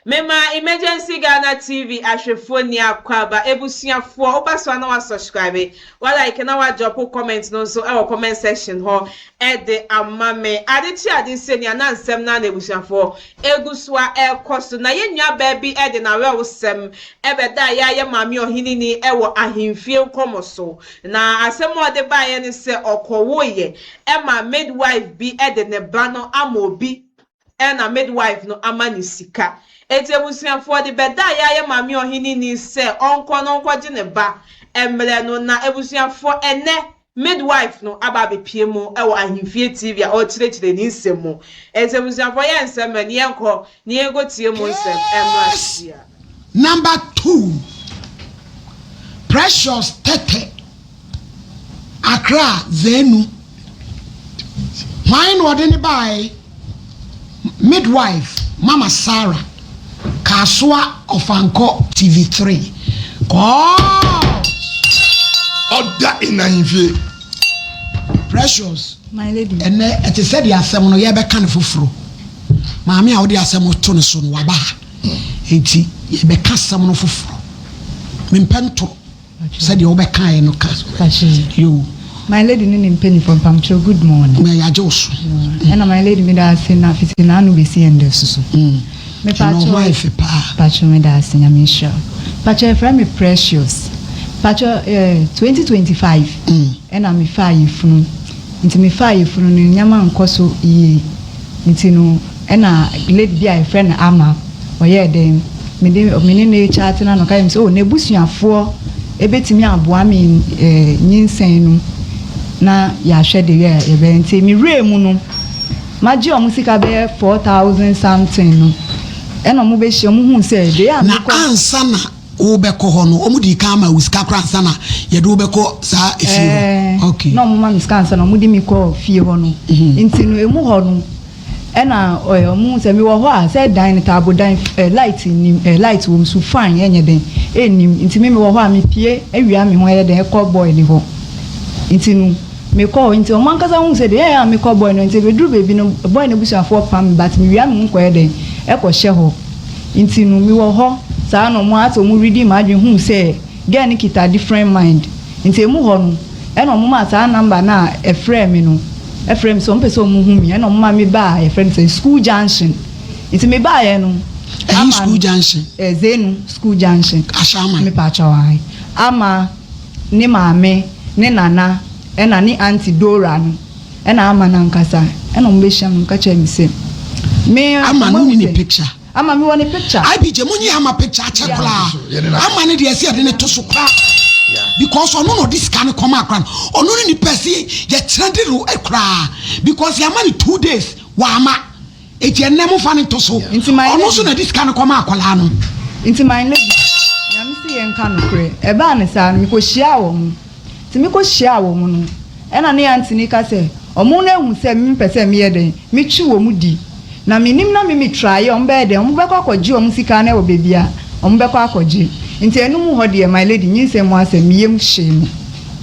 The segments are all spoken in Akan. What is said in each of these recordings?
Mema Emergency Ghana TV ahwɛfoɔ ni akwaaba. Ebusuafoɔ, woba so a na wasubscribe, wa like na wa drop comment no nso ɛwɔ comment section hɔ ɛde ama me. Ade kye ade nse nea na nsɛm na ebusuafoɔ egu so a ɛrekɔ so na yɛn nua baa bi ɛde n'awerɛwosɛm ɛbɛda a yɛayɛ Maame Ɔheneni ɛwɔ ahemfie nkɔmɔ so. Na asɛm a ɔde baeɛ ne sɛ ɔkɔwoeɛ ɛma midwife bi ɛde ne ba no ama obi, ɛna midwife no ama ne sika. Eti ebusuafoɔ de bɛda a yɛayɛ Maame Ɔheneni sɛ ɔnkɔ no nkɔgye ne ba mmerɛ no. Na ebusuafoɔ, ɛnɛ midwife no aba abɛpie mu ɛwɔ Ahemfie TV a ɔrekyerɛkyerɛ ne nsɛm mu. Eti ebusuafoɔ, yɛ nsɛm mɛ ne yɛnkɔ ne yɛnkɔ tie mu nsɛm ɛmra hyia. Number 2, Precious Tete, Accra Zenu. Hwan na ɔde ne bae? Midwife Mama Sarah Kasoa Ɔfankɔ TV3 kɔɔ. Ɔda in ahemfie. Precious. My lady. Ɛnɛ ɛte sɛ deɛ asɛm no yɛbɛka ne foforɔ. Maame a wode asɛm to ne so no waba ha, nti yɛbɛka asɛm no foforɔ. Mempɛ ntoro sɛdeɛ wobɛkaeɛ no ka yo. My lady ne ne mpanyinfoɔ, mpamkyɛw, good morning. Ma yɛagye wo so. Ɛna my lady, meda ase na fiti n'ano besi ɛndɛ soso. Ɛna ɔho ayɛ fɛ paa. Patro, meda ase, Nyame nhyira wo. Patro, yɛfrɛ me Precious. Patro, 2025 ɛna mefa ayefunu. Nti mefa ayefunu no, nneɛma nkɔ so yie. Nti no ɛna lady bi a yɛfrɛ no Ama ɔyɛɛ dɛn, mede mene ne chat na no ka yɛ me sɛ, oh, n'ebusuafoɔ ebetumi aboa me nyinsɛn no na yɛahwɛ de yɛ yɛbɛyɛ. Nti me wura mu no, magye ɔmo sika bɛyɛ 4,000 something no, ɛna ɔmo bɛhyia, ɔmo hu sɛ de a Na mekɔ ansa na wobɛkɔ hɔ no, ɔmo di kan ma wo sika koraa ansa na yɛde wobɛkɔ saa efie hɔ? Okay. Na ɔmo ma me sika ansa na ɔmo de mi kɔ fie hɔ no. Nti no emu hɔ no, ɛna ɔmo sɛ mewɔ hɔ a, sɛ dan no taabo dan, light nim, light wɔ mu so fine, ɛnyɛ den ɛnim. Nti mi mewɔ hɔ a, mepie awia me ho, ɛyɛ den ɛkɔ boy ne hɔ. Nti no mekɔ hɔ, nti ɔmo ankasa hu sɛ deɛ ɛyɛ a mekɔ boy no. Nti ebeduru beebi no, boy no busuafoɔ pam me, but mewia me ho nkɔyɛ den ɛkɔhyɛ hɔ. Nti no mewɔ hɔ saa na ɔmo asɛ ɔmo redi maa adwene hu sɛ girl no kita different mind. Nti emu hɔ no, ɛna ɔmo maa saa number na ɛfrɛ mi no, ɛfrɛ mi sɛ ɔmo pɛ sɛ ɔmo hu mi. Ɛna ɔmo maa mi baa, yɛfrɛ no sɛ School Junction. Nti mi baa yɛ no Ɛyi, School Junction? Zenu School Junction. Ahyɛnman. Mi pa kyɛw ayi, Ama ne maame ne nana ɛna ne aunty Dora no ɛna Ama nankasa, ɛna ɔmo bɛhyia mi ka kyerɛ mi sɛ me Ama ɔmo no ahu ne ne sɛ- picture? Ama mi wɔ ne picture. IBJ, mo nyi Ama picture akyɛ koraa. Ama ne deɛ, ɛsɛ yɛde ne to so koraa because ɔno na ɔde sika no kɔma akora no. Ɔno ne nipa si yɛkyerɛ de no koraa because yɛama ne 2 days wama. Eti ɛnɛ mo fa ne to so. Nti my Ɔno lady- nso na de sika no kɔma akwaraa no. Nti my lady, Nyame si yɛn nka nokorɛ, ɛbaa ne saa no, mekɔhyia wɔ mo. Nti mekɔhyia wɔ mo no, ɛna ne aunty ni ka sɛ ɔmo no ehu sɛ mepɛ sɛ meyɛ dɛn, metwi wɔ mu di na menim na me try. Ɔmo bɛyɛ dɛn, ɔmo bɛkɔ akɔgye ɔmo sika no ɛwɔ beebi a ɔmo bɛkɔ akɔgye. Nti ɛnum hɔ deɛ, my lady, nyinsɛn mu asɛ meyam hyee me.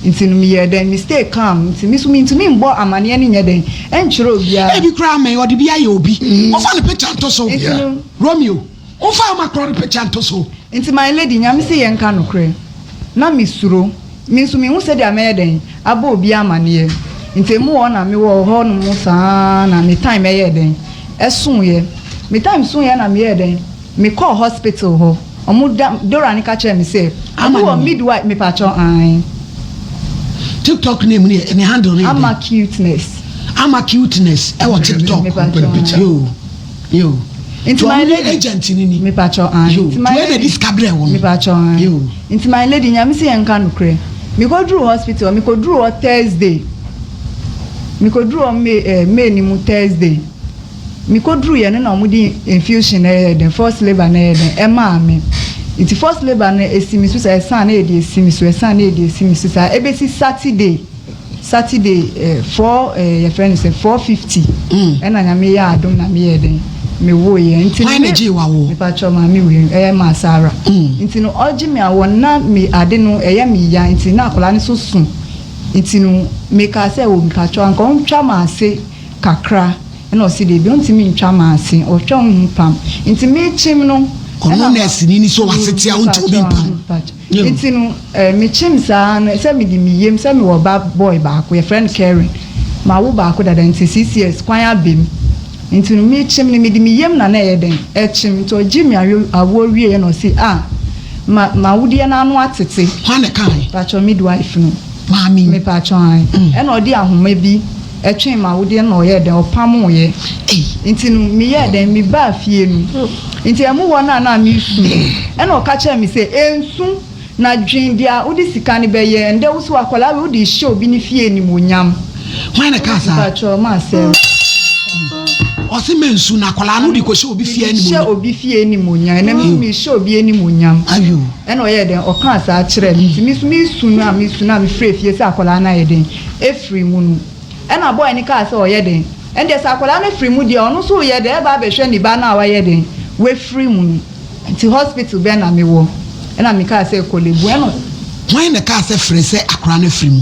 Nti no meyɛ dɛn, me stay calm. Nti me so mentumi mbɔ amaneɛ no nyɛ dɛn ɛnkyerɛ obiara. Ebi koraa mɛ ɔde bi ayɛ obi. Ɔfa ne picture nto so. Nti no Romeo, ɔfa Ama korɔ ne picture nto so. Nti my lady, Nyame sɛ yɛnka nokorɛ, na mesuro. Me nso mehu sɛdeɛ mɛyɛ dɛn abɔ obi amaneɛ. Nti emu hɔ na mewɔ hɔ nom saa na me time ɛyɛ dɛn ɛsoeɛ. Me time soeɛ na meyɛ dɛn, mekɔɔ hospital hɔ. Ɔmo da Dora ne ka kyerɛ me sɛ Ama ɔmo wɔ ne- midwife. Mepakyɛw ae. TikTok name ne ne handle ne yɛ Ama dɛn? Cuteness. Ama Cuteness ɛwɔ TikTok. Mepakyɛw. Yo. Nti my Nti ɔmo lady- agent ni ni. Mepakyɛw ae. Yo. Nti my Tuo na lady- di sika brɛ wɔn. Mepakyɛw ae. Yo. Nti my lady, Nyame sɛ yɛnka nokorɛ, mekɔduru hospital, mekɔduru hɔ Thursday, mekɔduru hɔ May ni mu Thursday. Mekɔduru yɛ no na ɔmo de infusion na ɛyɛ den, first labour na ɛyɛ den ɛmaa me. Nti first labour no esi mi so sɛ ɛsan na yɛde esi mi so, ɛsan na yɛde esi mi so saa ebesi Saturday. Saturday 4, yɛfrɛ no sɛ 4:50. Ɛna Nyame yɛ adom na meyɛ den, mewo yɛ. Nti Hwan na gyee wo awo? Mepakyɛw, maame wei ɛyɛ maa Sara. Nti no ɔgye me awɔ na me ade no ɛyɛ me ya. Nti na akwadaa no so so. Nti no meka sɛ o, mepakyɛw, anka ɔntwa ma ase kakra. Ɛna ɔse deebi ɔntumi ntwa m'ase, ɔtwa ɔnhu pam. Nti mekyem no. Ɔno nɛɛseni ni sɛ w'asete a ɔnti obi mpam. Nti no mekyem saa no sɛ mede me yam sɛ mewɔ ba boy baako yɛfrɛ no Karen. Mawo baako dada nti 6 years kwan abam. Nti no mekyem no mede me yam na na ɛyɛ dɛn ɛkyem. Nti ɔgye me awoɔ wieɛ na ɔse ah ma m'awodeɛ no ano atete. Hwan na ɛkae? Pakyɛ midwife no. Maame yi. Mepakyɛ ae. Ɛna ɔde ahoma bi ɛtwee m'awodeɛ no na ɔyɛɛ dɛn ɔpamoeɛ. Nti no meyɛɛ dɛn mebaa fie no nti ɛmu hɔ no a na mesu no ɛna ɔka kyerɛɛ me sɛ ɛnsu na dwen deɛ wode sika no bɛyɛ ɛndɛ wo so akwadaa wei wode rehyɛ obi ne fie animuonyam. Hwan na ɛkaa saa? Mepakyɛ maa Sarah. Ɔse mensu na akwadaa no wode kɔhyɛ obi fie animuonyam. Mede hyɛ obi fie animuonyam ɛnɛ me nso mehyɛ obi animuonyam. Ayoo. Ɛna ɔyɛɛ dɛn ɔkaa saa kyerɛɛ me nti me nso mesu no a mesu no a mefrɛɛ fie sɛ akwadaa no ayɛ dɛn afiri mu no ɛna boy no kaa sɛ ɔyɛ dɛn ɛndeɛ sɛ akwadaa no afiri mu deɛ ɔno nso reyɛ dɛn ɛreba abɛhwɛ ne ba no a wayɛ dɛn wafiri mu no nti hospital bɛn na mewɔ ɛna mekaa sɛ Korle-Bu ɛna. Hwan na ɛkaa sɛ frɛ sɛ akwadaa no afiri mu?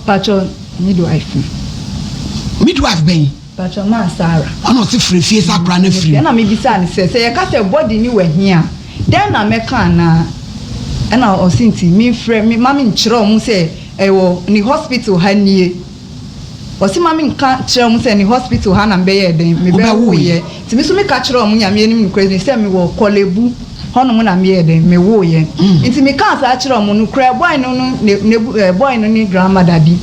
Pakyɛ midwife no. Midwife bɛn? Pakyɛ maa Sarah. Ɔna ɔse frɛ fie sɛ akwadaa no afiri mu. Ɛna mebisaa no sɛ sɛ yɛka sɛ body no wɔ he a dɛn na mɛka anaa? Ɛna ɔse nti memfrɛ me ma menkyerɛ ɔmo sɛ ɛwɔ ne hospital ha nie. Ɔse ma menka kyerɛ ɔmo sɛ ne hospital ha na mebɛyɛɛ dɛn mebɛwoeɛ. Nti me nso meka kyerɛɛ ɔmo Nyame anim nokorɛ ni sɛ mewɔ Korle-Bu hɔnom na meyɛɛ dɛn mewoeɛ. Nti mekaa saa kyerɛɛ ɔmo nokorɛ boy no no ne ne boy no ne grandmother bi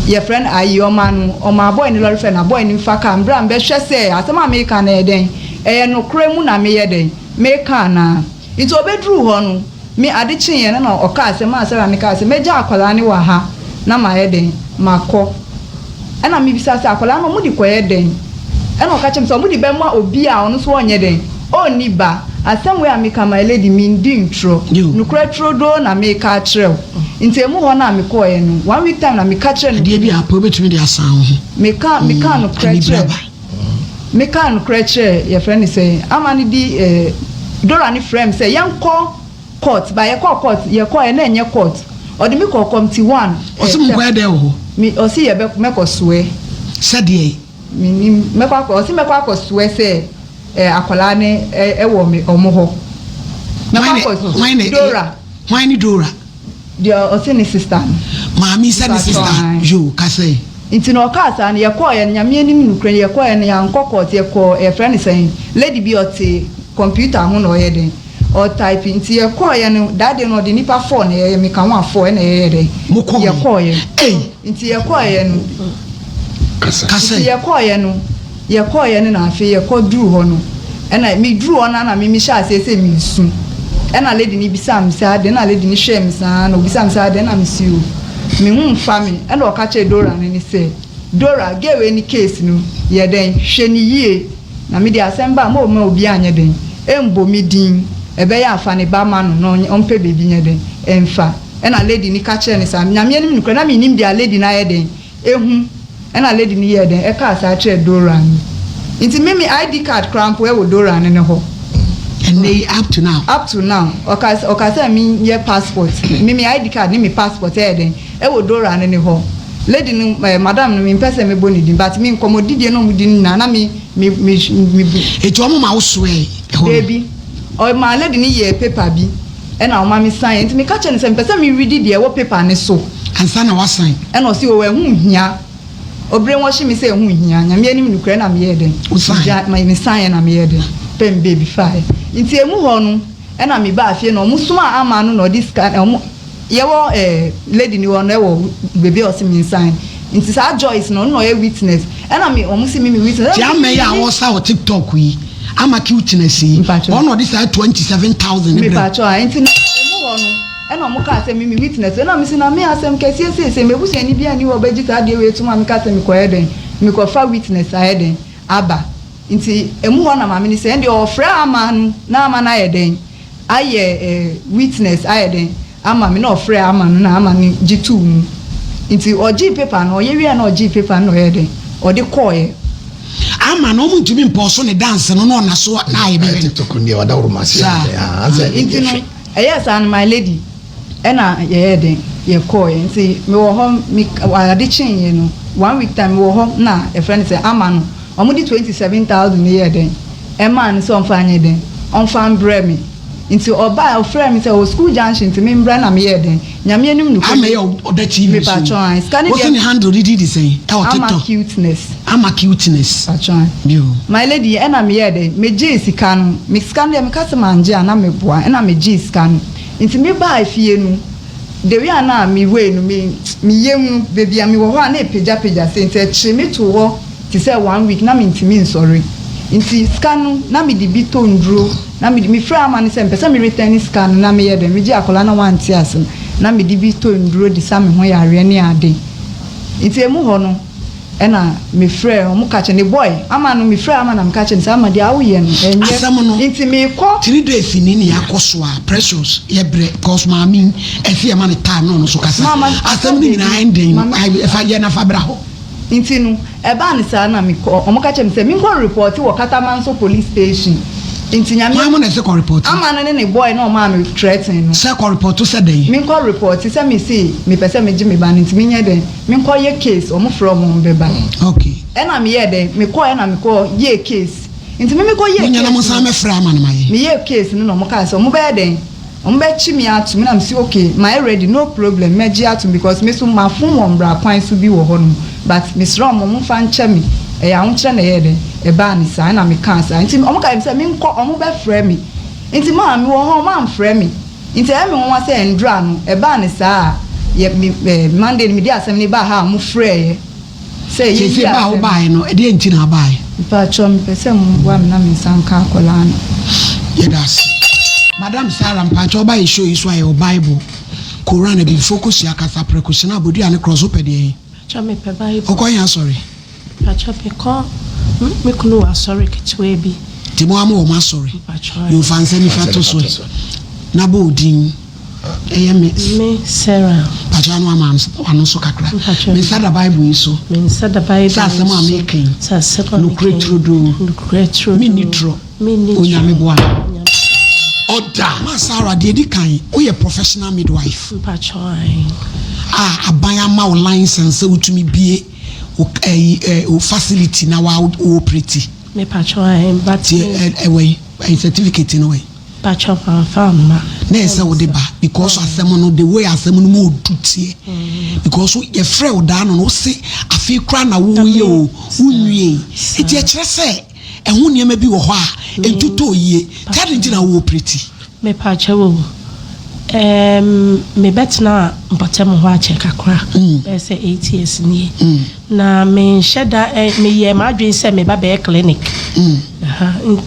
yɛfrɛ no Ayi ɔmaa no ɔmaa boy no lɔre fɛ na boy no mfa car mbra mbɛhwɛ sɛ asɛm a meka no ɛyɛ dɛn ɛyɛ nokorɛ mu na meyɛ dɛn meka anaa. Nti ɔbɛduruu hɔ no, me ade kyeeɛ no na ɔkaa sɛ, maa Sarah no kaa sɛ, mɛgya akwadaa no wɔ ha na mayɛ dɛn, makɔ. Ɛna mebisa sɛ, akwadaa no wɔde kɔyɛ dɛn? Ɛna ɔka kyerɛɛ me sɛ, wɔde bɛma obi a ɔno nso ɔnyɛ dɛn, ɔnni ba. Asɛm wei a meka my lady, mendi ntorɔ. Nokorɛ turodoo na meka akyerɛ wo. Nti ɛmu hɔ no a mekɔeɛ no, one week time na meka kyerɛɛ no. Adeɛ bi a apɛ wobɛtumi de asan wo ho. Meka, mekaa nokorɛ kyerɛɛ. Mekaa nokorɛ kyerɛɛ yɛfrɛ no sɛn ama no di eh, Dora no frɛɛ me sɛ yɛnkɔ court but yɛkɔɔ court yɛkɔɔɛ na ɛnyɛ court ɔde me kɔɔ committee one eh, Ɔse monkɔyɛ dɛn wɔ hɔ? Me ɔse yɛbɛ mɛkɔ soɛ. Sɛ deɛn? Mennim mɛkɔ akɔ ɔse mɛkɔ akɔ soɛ sɛ eh, akwadaa no eh, ɛwɔ me ɔmo hɔ. Mɛkɔ Hwan ne akɔ hwan ne Dora. Hwan ne Dora? Deɛ ɔse ne sister no. Maame yi sɛ ne sister yoo kasa yi. Nti no ɔkaa saa no yɛkɔɔeɛ no Nyame anim nokorɛ ni yɛkɔɔeɛ no yɛankɔ court yɛkɔɔ yɛfrɛ no sɛn lady bi ɔte computer ho na ɔyɛ dɛn ɔtype nti yɛkɔɔeɛ no that day no ɔde nipa four na yɛyɛ meka ho a four ɛna yɛyɛ dɛn yɛkɔɔeɛ nti yɛkɔɔeɛ no nti yɛkɔɔeɛ no. Yɛkɔeɛ no na afei yɛkɔ duruu hɔ no ɛna me duruu hɔ no ara na me me hyɛɛ aseɛ sɛ meresu ɛna lady no bisaa me sɛ adɛn na lady no hwɛɛ me saa na ɔbisaa me sɛ adɛn na me se o me ho nfa me ɛna ɔka kyerɛɛ Dora no ne sɛ Dora girl wei ne case no yɛ dɛn hwɛ no yie na me deɛ asɛm ba a ma ɔmma obiara nyɛ dɛn ɛmbɔ me din ɛbɛyɛ a fa ne ba ma no na ɔmpɛ baabi nyɛ dɛn ɛmfa ɛna lady no ka kyerɛɛ no saa Nyame anim nokorɛ na mennim deɛ lady no ayɛ dɛn Ehu. Ɛna lady no yɛɛ dɛn ɛkaa saa kyerɛɛ Dora no. Nti me me ID card koraa mpo ɛwɔ Dora no ne hɔ. Ɛnnɛ yi up to now. Up to now. Ɔka ɔka sɛ me nyɛ passport. Me me ID card ne me passport ɛyɛ dɛn ɛwɔ Dora no ne hɔ. Lady no ɛɛ madam no me mpɛ sɛ me bɔ ne din but me nkɔmɔdidie na ɔmo di no nyinaa na me me me me bu. Eti ɔmo ma wo soɛɛ ɛhɔ no? Dabi. Ɔmaa lady no yɛɛ paper bi. Ɛna ɔma me sign, nti meka kyerɛɛ no sɛ mepɛ sɛ me readi deɛ ɛwɔ paper no so. Ansa na wa sign. Ɛna ɔse oo ɛho nhia, ɔbrɛ mu ɔhye me sɛ ɛho nhia, Nyame anim nokorɛ ɛna meyɛɛ dɛn, Wo sign. megya, me sign ɛna meyɛɛ dɛn, pɛ me baabi faeɛ. Nti ɛmu hɔ no ɛna me baa fie na ɔmo somaa Ama no na ɔde sika, ɔmo, yɛwɔ eh, lady no hɔ no ɛwɔ baabi a ɔse me nsign, nti saa Joyce no ɔno na ɔyɛ witness, ɛna me, ɔmo se me me witness, Ti ɛna ama yi a me, ɔsa wɔ tiktok yi ama cuteness yi Mpakyɛw. ɔno na ɔde saa 27000 no brɛ wo. Mepakyɛw a nti na emu hɔ no ɛna ɔmo kaa sɛ me me witness ɛna me se na me asɛm kɛseɛ seesei m'abusuani biaa nni hɔ a ɔbɛgye saa adeɛ wei atum a meka sɛ mekɔyɛ dɛn mekɔfa witness ayɛ dɛn aba nti emu hɔ na maame no sɛ ɛndeɛ ɔfrɛ ama no na ama no ayɛ dɛn ayɛ eh witness ayɛ dɛn ama me na ɔfrɛɛ ama no na ama no gye too mu nti ɔgyee paper no ɔyɛ wieɛ na ɔgyee paper no na ɔyɛɛ dɛn ɔde kɔɔeɛ. Ama no ɔmo ntumi mpɔɔso ne dance no na ɔna so na ayɛ bɛyɛ no saa. Nti no ɛyɛɛ saa no my lady ɛna yɛyɛɛ dɛn yɛkɔɔeɛ nti mewɔ hɔ me ade kyeeɛ no one week time mewɔ hɔ na yɛfrɛ no sɛ ama no. Wɔde 27,000 no yɛɛ dɛn? Ɛmaa no sɛ ɔmfa nyɛ dɛn? Ɔmfa mbrɛ me. Nti ɔbae, ɔfrɛɛ me sɛ ɔwɔ school junction nti membra na meyɛɛ dɛn? Nyame anim nokorɛ Ama yɛ ɔda TV so. Mepakyɛw ae. Sika no Wose deɛ. ne handle ne din de sɛn ɛwɔ Ama TikTok? cuteness. Ama cuteness. Mepakyɛw ae. Bio. My lady, ɛna meyɛɛ dɛn? Megyee sika no. Me sika no deɛ meka sɛ mangye a na meboa. Ɛna megyee sika no. Nti mebaa fie no, the way a na me wei no, me me yam no, baabi a mewɔ hɔ a na ɛpagyapagya sei nti ɛkyee me too hɔ te sɛ one week na mentumi nsɔre. Nti sika no na mede bi tɔ nduro na mede mefrɛɛ ama no sɛ mepɛ sɛ me retɛne sika no na meyɛ dɛn megye akwadaa na wante ase no na mede bi tɔ nduro de sa me ho yareɛ ne ade. Nti emu hɔ no ɛna mefrɛɛ wɔn ka kyerɛ ne boy ama no mefrɛɛ ama na meka kyerɛ no sɛ ama deɛ awoyɛ no ɛnyɛ Asɛm no nti mekɔ. 3 days ni ne akɔ so a Precious yɛ brɛ cause maame yi ɛsi ɛma ne time na ɔno so kasa. Mama, Asɛm no nyinaa ɛnden Mama. Ɛfa yɛ nafa bra hɔ. Nti no ɛbaa ne saa na mekɔ ɔmo ka kyerɛ me sɛ menkɔ report wɔ Katamanso police station nti Nyame. Hwan mo na ɛsɛ kɔ report? Ama no ne ne boy na ɔmaa me threaten no. Sɛ kɔ report sɛ dɛn? Menkɔ report sɛ mese mepɛ sɛ megye me ba no nti menyɛ dɛn menkɔ yɛ case ɔmo frɛ ɔmo ɔmo bɛba. Ɛna meyɛɛ dɛn mekɔɔ ɛna mekɔ yɛɛ case nti me mekɔ yɛɛ Monyɛ na mo case nsan no mɛfrɛ ama no ma yɛ. Meyɛɛ case no na ɔmo kaa sɛ ɔmo bɛyɛ dɛn ɔmo bɛkye me ato mu na mese okay mayɛ ready no problem mɛgye atom because me so mafom wɔ mbra kwan so bi wɔ hɔ nom but mesrɛ ɔmo ɔmo nfa nkyɛ me ɛyɛ ahokyerɛ na ɛyɛɛ dɛn ɛbaa ne saa ɛna mekaa saa nti ɔmo kaa sɛ menkɔ ɔmo bɛfrɛ me nti maa mewɔ hɔ ɔmo amfrɛ me nti ɛyɛ me nwanwa sɛ ndra no ɛbaa ne saa a yɛ me ɛɛ Monday no mede asɛm no baa ha a ɔmo frɛɛ sɛ yɛyi Seesei ba a asɛm. wobaeɛ no, ɛdeɛn nti na wobaeɛ? Mpakyɛw mepɛ sɛ moboa me na me nsa nka akwadaa no. Yɛda ase. Madam Sarah, mpakyɛw woba yɛ show yi so a yɛwɔ Bible, Koran, abibifo kosua, kasa, prɛko, hyena, abodua ne krɔs, wopɛ deɛn? Mpakyɛw mepɛ Bible. Wokɔ he asɔre? Mpakyɛw mekɔ, me kunu wɔ asɔre ketewaa bi. Nti mo ara mowɔ mo asɔre? Mpakyɛw. Yo, fa nsa nifa to so ɛ, na bɔ wo din. Ɛyɛ me. Me Sarah. Mpakyɛw ano ama w'ano so kakra. Mpakyɛw. Me nsa da Bible yi so. Me nsa da Bible yi so. Sɛ asɛm a meka yi. Sɛ asɛm a meka Nokorɛ yi. turodoo. Nokorɛ turodoo. Menni torɔ. Menni torɔ. Onyame boa me. Onyame. Ɔda. Ma Sarah, deɛ ɛdi kan, woyɛ professional midwife. Mpakyɛw ae. A aban ama wo license sɛ wotumi bue wo ɛyi ɛ wo facility na wa wo operate. Mepakyɛw ae but. Tie ɛ ɛwɔ yi ɛyi certificate no wɔ yi. Pakyɛw mamfa amma. Na ɛsɛ sɛ wode ba because asɛm no the way asɛm no mu odu teɛ because yɛfrɛ wo daa no no wose afei koraa na woyɛ o wonwiei nti ɛkyerɛ sɛ ɛho nneɛma bi wɔ hɔ a ɛntotɔɔ yie nti adɛn nti na wo operate? Mepakyɛw o, ɛɛm mebɛtenaa mpɔtam hɔ akyɛ kakra bɛyɛ sɛ 8 years nie. Na menhyɛ da ɛ meyɛɛ m'adwene sɛ meba bɛyɛ clinic.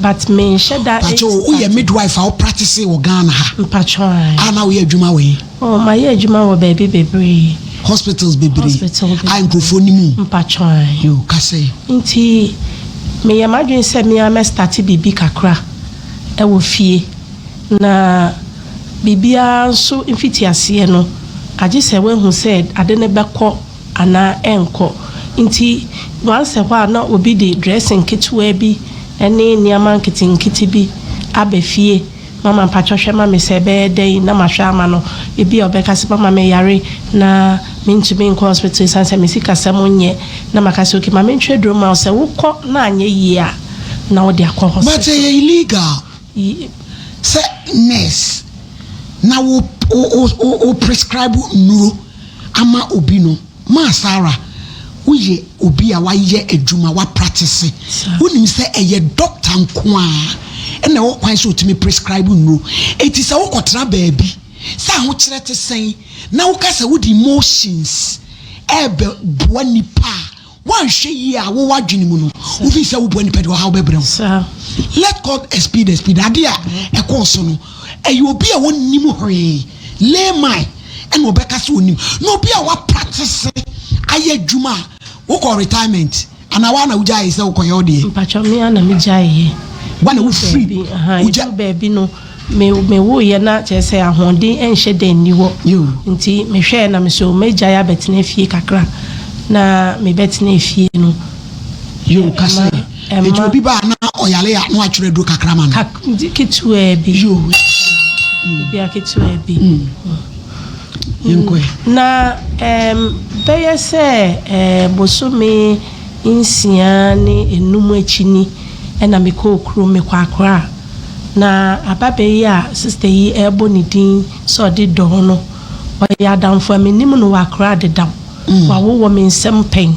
But menhyɛ da. Pacho, woyɛ midwife a wo practice wɔ Ghana ha? Mpacho ae. A na woyɛ adwuma wɔ he? Oh, mayɛ adwuma wɔ baabi bebree. Hospitals bebree. Hospital bebree. A nkurɔfoɔ nim wo? Mpacho ae. Yo, kasa yi. Nti meyɛ m'adwene sɛ me ara mɛ start biribi kakra ɛwɔ fie. Na biribiara nso mfitiaseɛ no, agye sɛ woahu sɛ ade no bɛkɔ anaa ɛnkɔ. Nti once a while na obi de dressing ketewa bi ne nneɛma nketenkete bi aba fie. Mama mpakyɛ hwɛ ma me sɛ ɛbɛyɛ dɛn na mahwɛ ama no. Ebi a ɔbɛka sɛ mama meyare na mentumi nkɔ hospital esiane sɛ me sikasɛm nyɛ na maka sɛ okay ma mentwerɛ duro ma wo sɛ wokɔ na anyɛ yie a na wode akɔ hospital. But ɛyɛ illegal sɛ nurse na wo wo wo wo prescribe nnuro ama obi no. Maa Sarah, woyɛ obi a wayɛ adwuma, wa practice. Wonim sɛ ɛyɛ doctor nko ara na ɛwɔ kwan sɛ otumi prescribe nnuro. Enti sɛ wokɔtena baabi sɛ ahokyerɛ te sɛn na woka sɛ wode emotions ɛrebɛboa nipa a, woanhwɛ yie a wowɔ adwene mu no, wofii sɛ woboa nipa de ɔhaw bɛbrɛ wo. Let God speed the speed. Ade a ɛkɔɔ so no, ɛyɛ obi a ɔnnim hwee, layman ɛna ɔbɛka sɛ ɔnim. Na obi a wa practice ayɛ adwuma a wokɔ retirement anaa waa na wogyae sɛ wokɔyɛ wo deɛ? Mpakyɛ me ara na megyaeɛ. Wa na wofiri wogya? Ɛduru baabi no me mewoeɛ na kyerɛ sɛ ahoɔden nhyɛ da nni hɔ. Nti mehwɛɛ na mesɛ mɛgyae abɛtena fie kakra na mebɛtena fie no. Yo kasa yi. Eti obi ba na ɔyare a na watwerɛ aduro kakra ma no. Ketewaa bi. Yo. Bia ketewaa bi. Yɛnkɔ ɛ. Na bɛyɛ sɛ bosome 65 akyi ni na mekɔɔ kurom, mekɔɔ Accra. Na ababaa yi a sista yi rebɔ ne din sɛ ɔde dɔɔ no, ɔyɛ adamfo a menim no wɔ Accra dedaw. Wawo wɔ me nsam pɛn.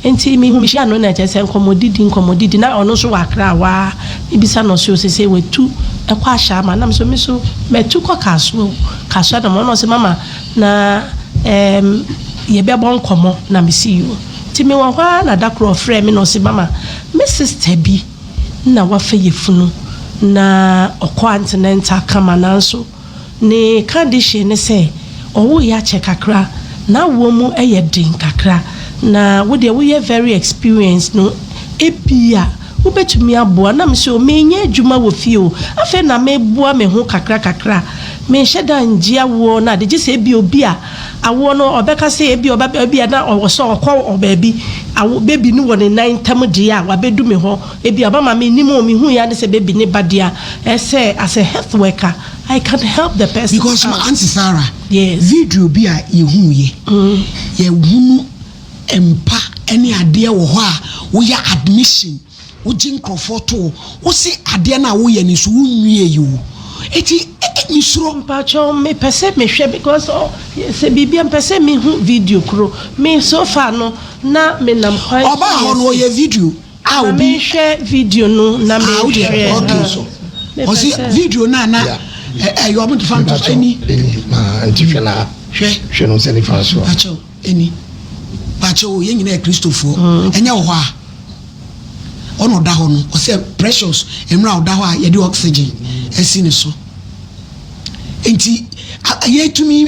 Enti mehu mehyiaa no na kyerɛ sɛ nkɔmmɔdidi nkɔmmɔdidi na ɔno nso wɔ Accra hɔ ara. Mebisa no ɔse o seesei watu kɔ Ashaiman. Na me nso me nso matu kɔ Kasoa o, Kasoa na mewɔ. Na ɔse mama na ɛɛm yɛbɛbɔ nkɔmmɔ na mese yoo. Nti mewɔ hɔ ara na da koro ɔfrɛɛ me na ɔse mama me sister bi na wafa yafunu na ɔkɔ antenatal kama nanso ne condition ne sɛ ɔwoeɛ akyɛ kakra, n'awoɔ mu yɛ den kakra na wo deɛ woyɛ very experienced no ebia wobɛtumi aboa. Na mese o menyɛ adwuma wɔ fie o, afei na meboa me ho kakra kakra, menhyɛ da ngye awoɔ no ade gye sɛ ebia obi a awoɔ no ɔbɛka sɛ ebia ɔba ebia na ɔwɔ sɛ ɔkɔ baabi awo baby no wɔ ne nan ntam deɛ a wabɛdu me hɔ ebia ɔbɛma mennim o mehuiɛ ara ne sɛ baby no ba deɛ a ɛsɛ as a health worker I can help the person Because out. Aunty Sarah, Yes. video bi a yɛhuiɛ, yɛhunu mpa ne adeɛ wɔ hɔ a woyɛ admission Wogye nkurɔfoɔ to hɔ. Wose adeɛ no a woyɛ no nso wonwiei o. Enti mesuro. Mpakyɛw me pɛ sɛ me hwɛ because ɔ sɛ biribia me pɛ sɛ me hu video koro me so far no na me nam kwan so Ɔbaa hɔ yɛ no se ɔyɛ video a ma obi. me nhwɛ video no na me Ah wodeɛ nhwɛ okay. ah me pɛ Ɔse sɛ. video no a na ɛyɛ ɔmo de fa nto so ɛni. Ɛni maa nti hwɛ na Hwɛ. hwɛ no sɛ nifa so. Mpakyɛw ɛni. Mpakyɛw o yɛn nyinaa yɛ Kristofoɔ ɛnyɛ wɔ hɔ a. Ɔna ɔda hɔ no ɔsɛ precious mmerɛ a ɔda hɔ a yɛde oxygen asi ne so nti yɛtumi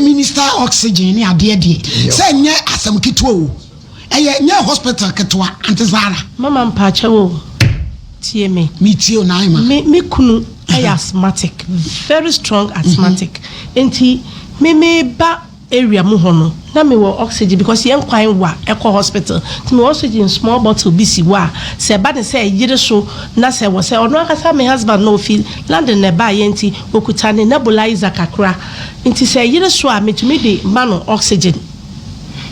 minister oxygen ne adeɛ deɛ sɛ nyɛ asɛm ketewa o ɛyɛ nyɛ hospital ketewa ante Zara. Mama mpaakyɛw o tie me. Me tie o Naima. Me me kunu ɛyɛ asthmatic very strong asthmatic nti me me ba area mu hɔ no na me wɔ oxygen because yɛn kwan wa ɛkɔ hospital nti me wɔ oxygen small bottle bi si hɔ a sɛ ɛba ne sɛ ɛyere so na sɛ wɔ sɛ ɔno ankasa me husband no ofi London na ɛbaa yɛ nti okuta ne nebulizer kakra nti sɛ ɛyere so a metumi de ma no oxygen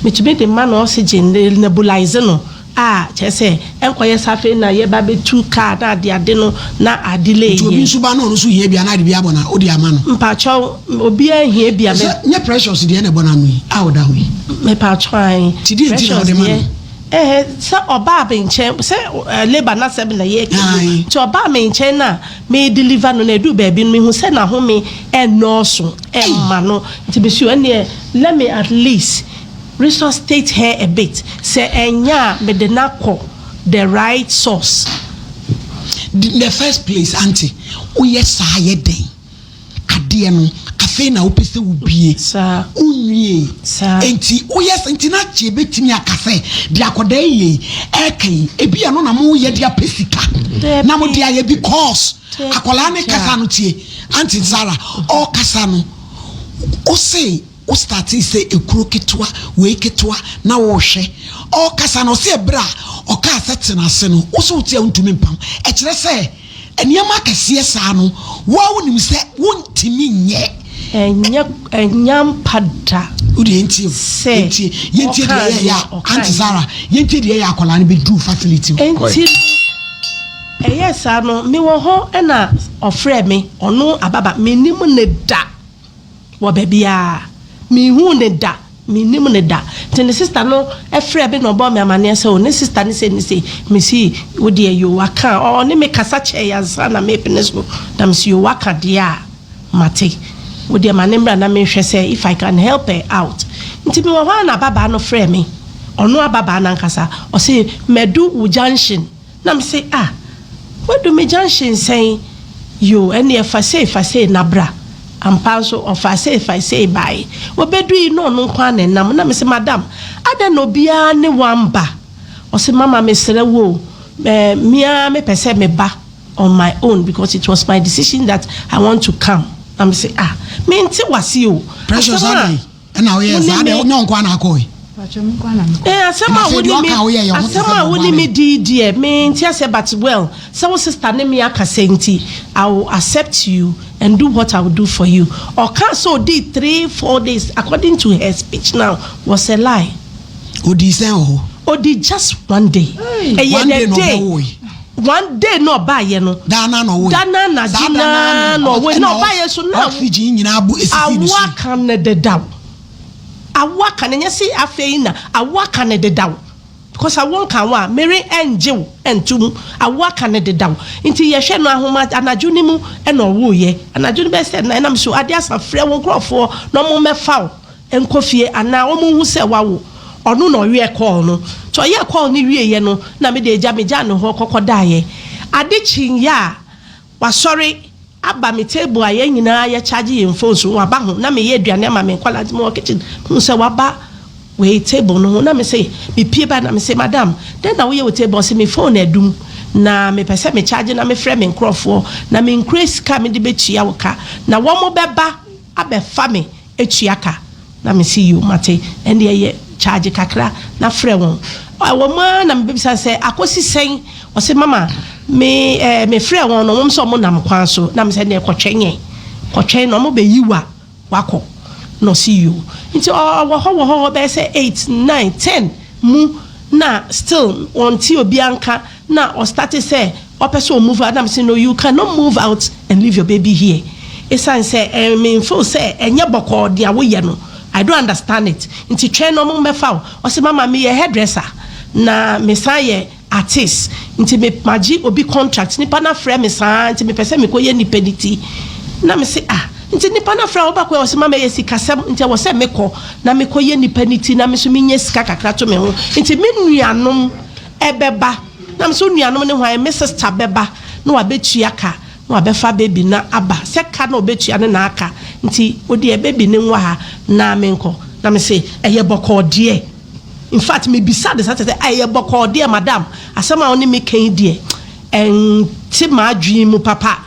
metumi de ma no oxygen nebulize no A, kyerɛ sɛ, ɛnkɔyɛ sɛ afei na yɛba abɛtu car na adeade no na a delay Nti obi yɛn. nso ba na ɔno nso hia bi a na ade bi abɔ no a, wode ama no? Mpakyɛw, obiara nhia bi a me. Sɛ nyɛ Precious deɛ na ɛbɔ n'ano yi a ɔda hɔ yi? Mepakyɛw ae, Nti deɛ nti na Precious wode ma deɛ, no? ɛɛ, sɛ ɔbaa me nkyɛn, sɛ labour n'asɛm na yɛreka yi o, Ae. nti ɔbaa me nkyɛn na me deliver no na ɛduu baabi no mehu sɛ n'ahome ɛnnɔɔso Ei! ɛmma no, nti mese o ɛnneɛ let me at least Resuscitate her a bit, sɛ ɛnyɛ a mede no akɔ the right source. In the first place aunty woyɛ saa yɛ dɛn? Adeɛ no afei na wopɛ sɛ wobie wonwiei enti woyɛ saa nti na kyɛ yɛbɛtumi aka sɛ deɛ akwadaa yi yɛ yi ɛreka yi ebi ɛno na moyɛ de apɛ sika na mode ayɛ because akwadaa no kasa no tie aunty Sarah ɔkasa no wose Wo startee sɛ ekuro ketewa, wei ketewa na worehwɛ. Ɔrekasa no, ɔse ɛberɛ a ɔkaa sɛ tena ase no, wo se wote a wontumi mpam. Ɛkyerɛ sɛ nneɛma akɛseɛ saa no, wo ara wonim sɛ wontumi nyɛ. Ɛnyɛ ɛnyɛ ampa da. Wo deɛ yɛntie o, Sɛ yɛntie, yɛntie deɛ ɔkaa ɛyɛɛyɛ deɛ a, ɔkaeɛ. Aunty Sarah, yɛntie deɛ ɛyɛɛ a akwadaa no bɛduruu facility hɔ. Enti no, ɛyɛɛ saa no, mewɔ hɔ na ɔfrɛɛ me, ɔno ababa, mennim no da. Wɔ baabiara. Menhuu no da, mennim no da. Nti ne sista no frɛɛ me na ɔbɔɔ me amaneɛ sɛ o ne sista no sei ne sei. Mese wo deɛ yoo waka a, ɔne me kasa kyɛɛe ansa na merepene so. Na mese yoo waka deɛ a, mate. Wo deɛ ma no mmra na menhwɛ sɛ if I can help her out. Nti mewɔ hɔ ara na ababaa no frɛɛ me, ɔno ababaa no ankasa, ɔse madu wo junction. Na me se ah wadu me junction sɛn yoo ɛneɛ fa sei fa sei na bra ampa nso ɔfaa sei fae sei bae ɔbɛdui na ɔno nko ara na ɛnam na me se madam adɛn na obiara ne wo amba ɔse mama mesrɛ wo o eh me ara me pɛ sɛ me ba on my own because it was my decision that I want to come na me se ah mente wase o Precious asɛm a adɛn Ɛna woyɛɛ Wo ne saa me. deɛ nyɛ wo nko ara na akɔe. Pakyɛ me nko ara na mekɔe. Eh asɛm Ɛna a afei wo deɛ ne me ɔka a woyɛɛ yɛ ho te asɛm sɛ a wo bɔbɔ ne me abɛn. dii deɛ me nte aseɛ but well sɛ wo sister ne me akasa nti I will accept you and do what I will do for you ɔkaa sɛ ɔdii 3, 4 days according to her speech now was a lie. Ɔdii sɛn wɔ hɔ? Odi just one day. Ɛyɛ One day the na day. ɔbɛwoe. One day na ɔbaayɛ no. Daa na na ɔwoe. Da na anadwo Saa da naa na ɔwoe. Na ɛna ɔbaayɛ so na oxygen nyinaa bu esisi ne awo so. aka ne dedaw. Awo aka ne nyɛ se afei na awo aka ne dedaw. Because awo nka wo a mere ɛngye wo ɛnto mu. Awo aka ne dedaw. Nti yɛhwɛ no ahoma anadwo ne mu ɛna ɔwoeɛ. Anadwo no bɛyɛ sɛ na ɛnam so ade asa frɛ wo nkurɔfoɔ na ɔmo mmɛfa wo nkɔ fie anaa ɔmo hu sɛ wawo. Ɔno na ɔyɛ call no. Nti ɔyɛ call no wieɛ no na mede agya megya ne hɔ kɔkɔ daeɛ. Ade kyeeɛ a wasɔre aba me table a yɛn nyinaa yɛ charge yɛn phone so, waba ho na meyɛ aduane ama me nkwadaa, nti mewɔ kitchen hu sɛ waba wei table no ho na me sɛ mepie ba na me sɛ, "Madam, dɛn na woyɛ wɔ table?" Ɔsɛ me phone adum na mepɛ sɛ me charge na mefrɛ me nkurɔfoɔ na menkura sika a mede bɛtua wo ka na wɔn bɛba abɛfa me atua ka. Na me si yo, mate, ɛnde ɛyɛ charge kakra na frɛ wɔn. Ɛwɔ mu ara na mebɛbisa sɛ akɔsi sɛn. Ɔsɛ mama me mefrɛ wɔn no, wɔn sɛ wɔn nam kwan so. Na me sɛ neɛ kɔtwɛn yɛn, kɔtwɛn na wɔn bɛyi wa wakɔ. Na ɔsi yo. Nti ɔwɔ hɔ wɔ hɔ bɛyɛ sɛ 8, 9, 10 mu na still wɔn ti obiara nka na ɔstart sɛ ɔpɛ sɛ ɔmove out. Na me sɛ no, you cannot move out and leave your baby here. Esan sɛ memfo sɛ ɛnyɛ bɔkɔɔ deɛ woyɛ no, I don't understand it, nti twɛn na ɔmo mbɛfa wo. Ɔsɛ mama, meyɛ hairdresser na mesan yɛ artist, nti me magye obi contract, nipa na frɛ me saa, nti mepɛ sɛ mekɔyɛ nipa ne ti. Na me se ah, nti nipa na frɛ a wobakɔ? Ɔsɛ mama, yɛ sikasɛm, nti ɛwɔ sɛ mekɔ na mekɔyɛ nipa ne ti na me so menyɛ sika kakra to me ho, nti me nuanom ɛbɛba. Na me so nuanom ne hwan? Me sister bɛba na wabɛtua ka na wabɛfa baby na aba sɛ ka na ɔbɛtua ne na aka, nti ɔde baby ne nwa ha na menkɔ. Na me se ɛyɛ bɔkɔɔ deɛ. In fact, mebisa de sa sɛ ɛyɛ bɔkɔɔ deɛ, madam, asɛm a ɔne me kan deɛ ɛnte m'adwene mu papa.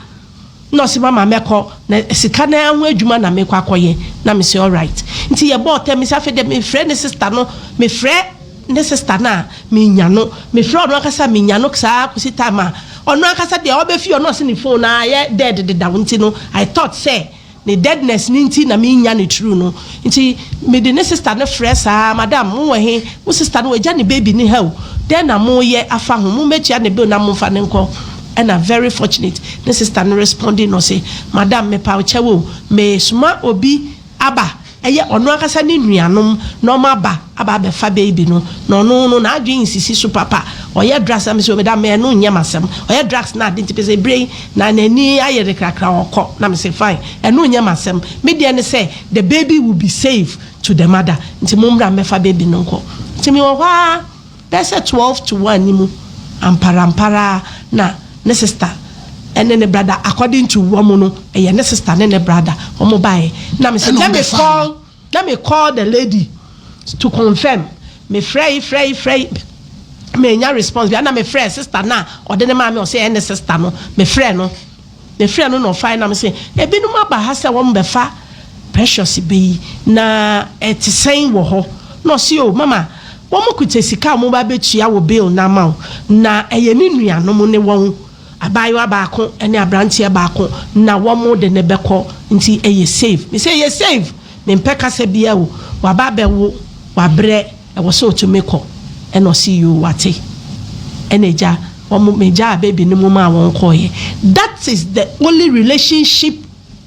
Na ɔsɛ mama, mɛkɔ na sika na ho adwuma na mekɔ akɔyɛ. Na me sɛ alright. Nti yɛbɔ ɔtɛ me sɛ afei deɛ mefrɛ ne sister no, mefrɛ ne sister no a menya no, mefrɛ ɔno ankasa menya no saa kɔsi time a ɔno ankasa deɛ ɔbɛfi ɔno ɔsɛ ne phone na ayɛ dead dedaw. Nti no I thought sɛ ne deadness ne nti na menya ne true no. Nti mede ne sister no frɛ saa, "Madam, mo wɔ he? Mo sister no wagya ne baby ne ha o, dɛn na moyɛ afa ho? Mommɛtua ne bill na momfa ne nkɔ." Ɛna very fortunate, ne sister no responding no sɛ, "Madam, mepa wo kyɛw o, mesoma obi aba, ɛyɛ ɔno ankasa ne nuanom na ɔmo aba abɛfa baby no, na ɔno no n'adwene nsisi so papa, ɔyɛ drugs." Na mesɛ madam, ɛno nyɛ m'asɛm, ɔyɛ drugs na ade nti pɛ sɛ ebire yi na n'ani ayɛ de krakra ɔkɔ. Na mesɛ fine, ɛno nyɛ m'asɛm, me deɛ ne sɛ the baby will be safe to the mother, nti mo mmra mmɛfa baby no nkɔ. Nti mewɔ hɔ a bɛyɛ sɛ 12 to 1 ni mu amparampara na ne sister ɛne ne brother, according to wɔn no, ɛyɛ ne sister ne ne brother, wɔn baeɛ. Na me sɛ Ɛna let me ɔmbɛfa. call, let me call the lady to confirm. Me frɛ yi, frɛ yi, frɛ yi, me nya response bi. Ana me frɛ sister na ɔde ne maame, ɔsɛ ɛne sister no. Me frɛ no, me frɛ no na ɔfa. Na me sɛ ebinom aba ha sɛ wɔn bɛfa Precious bɛyi na ɛte sɛn wɔ hɔ? Na ɔsi o mama, wɔn kuta sika a wɔn ba bɛtua wɔ bill na ama wo, na ɛyɛ ne nuanom ne wɔn abaayewa baako ne aberanteɛ baako na wɔn de ne bɛkɔ, nti ɛyɛ safe. Me sɛ ɛyɛ safe, mempɛ kasa bia o, waba abɛwo, wabrɛ, ɛwɔ sɛ otumi kɔ. Ɛna ɔsi yoo, wate. Ɛna egya wɔn, megya baby no mu ma wɔn kɔɔyɛ. That is the only relationship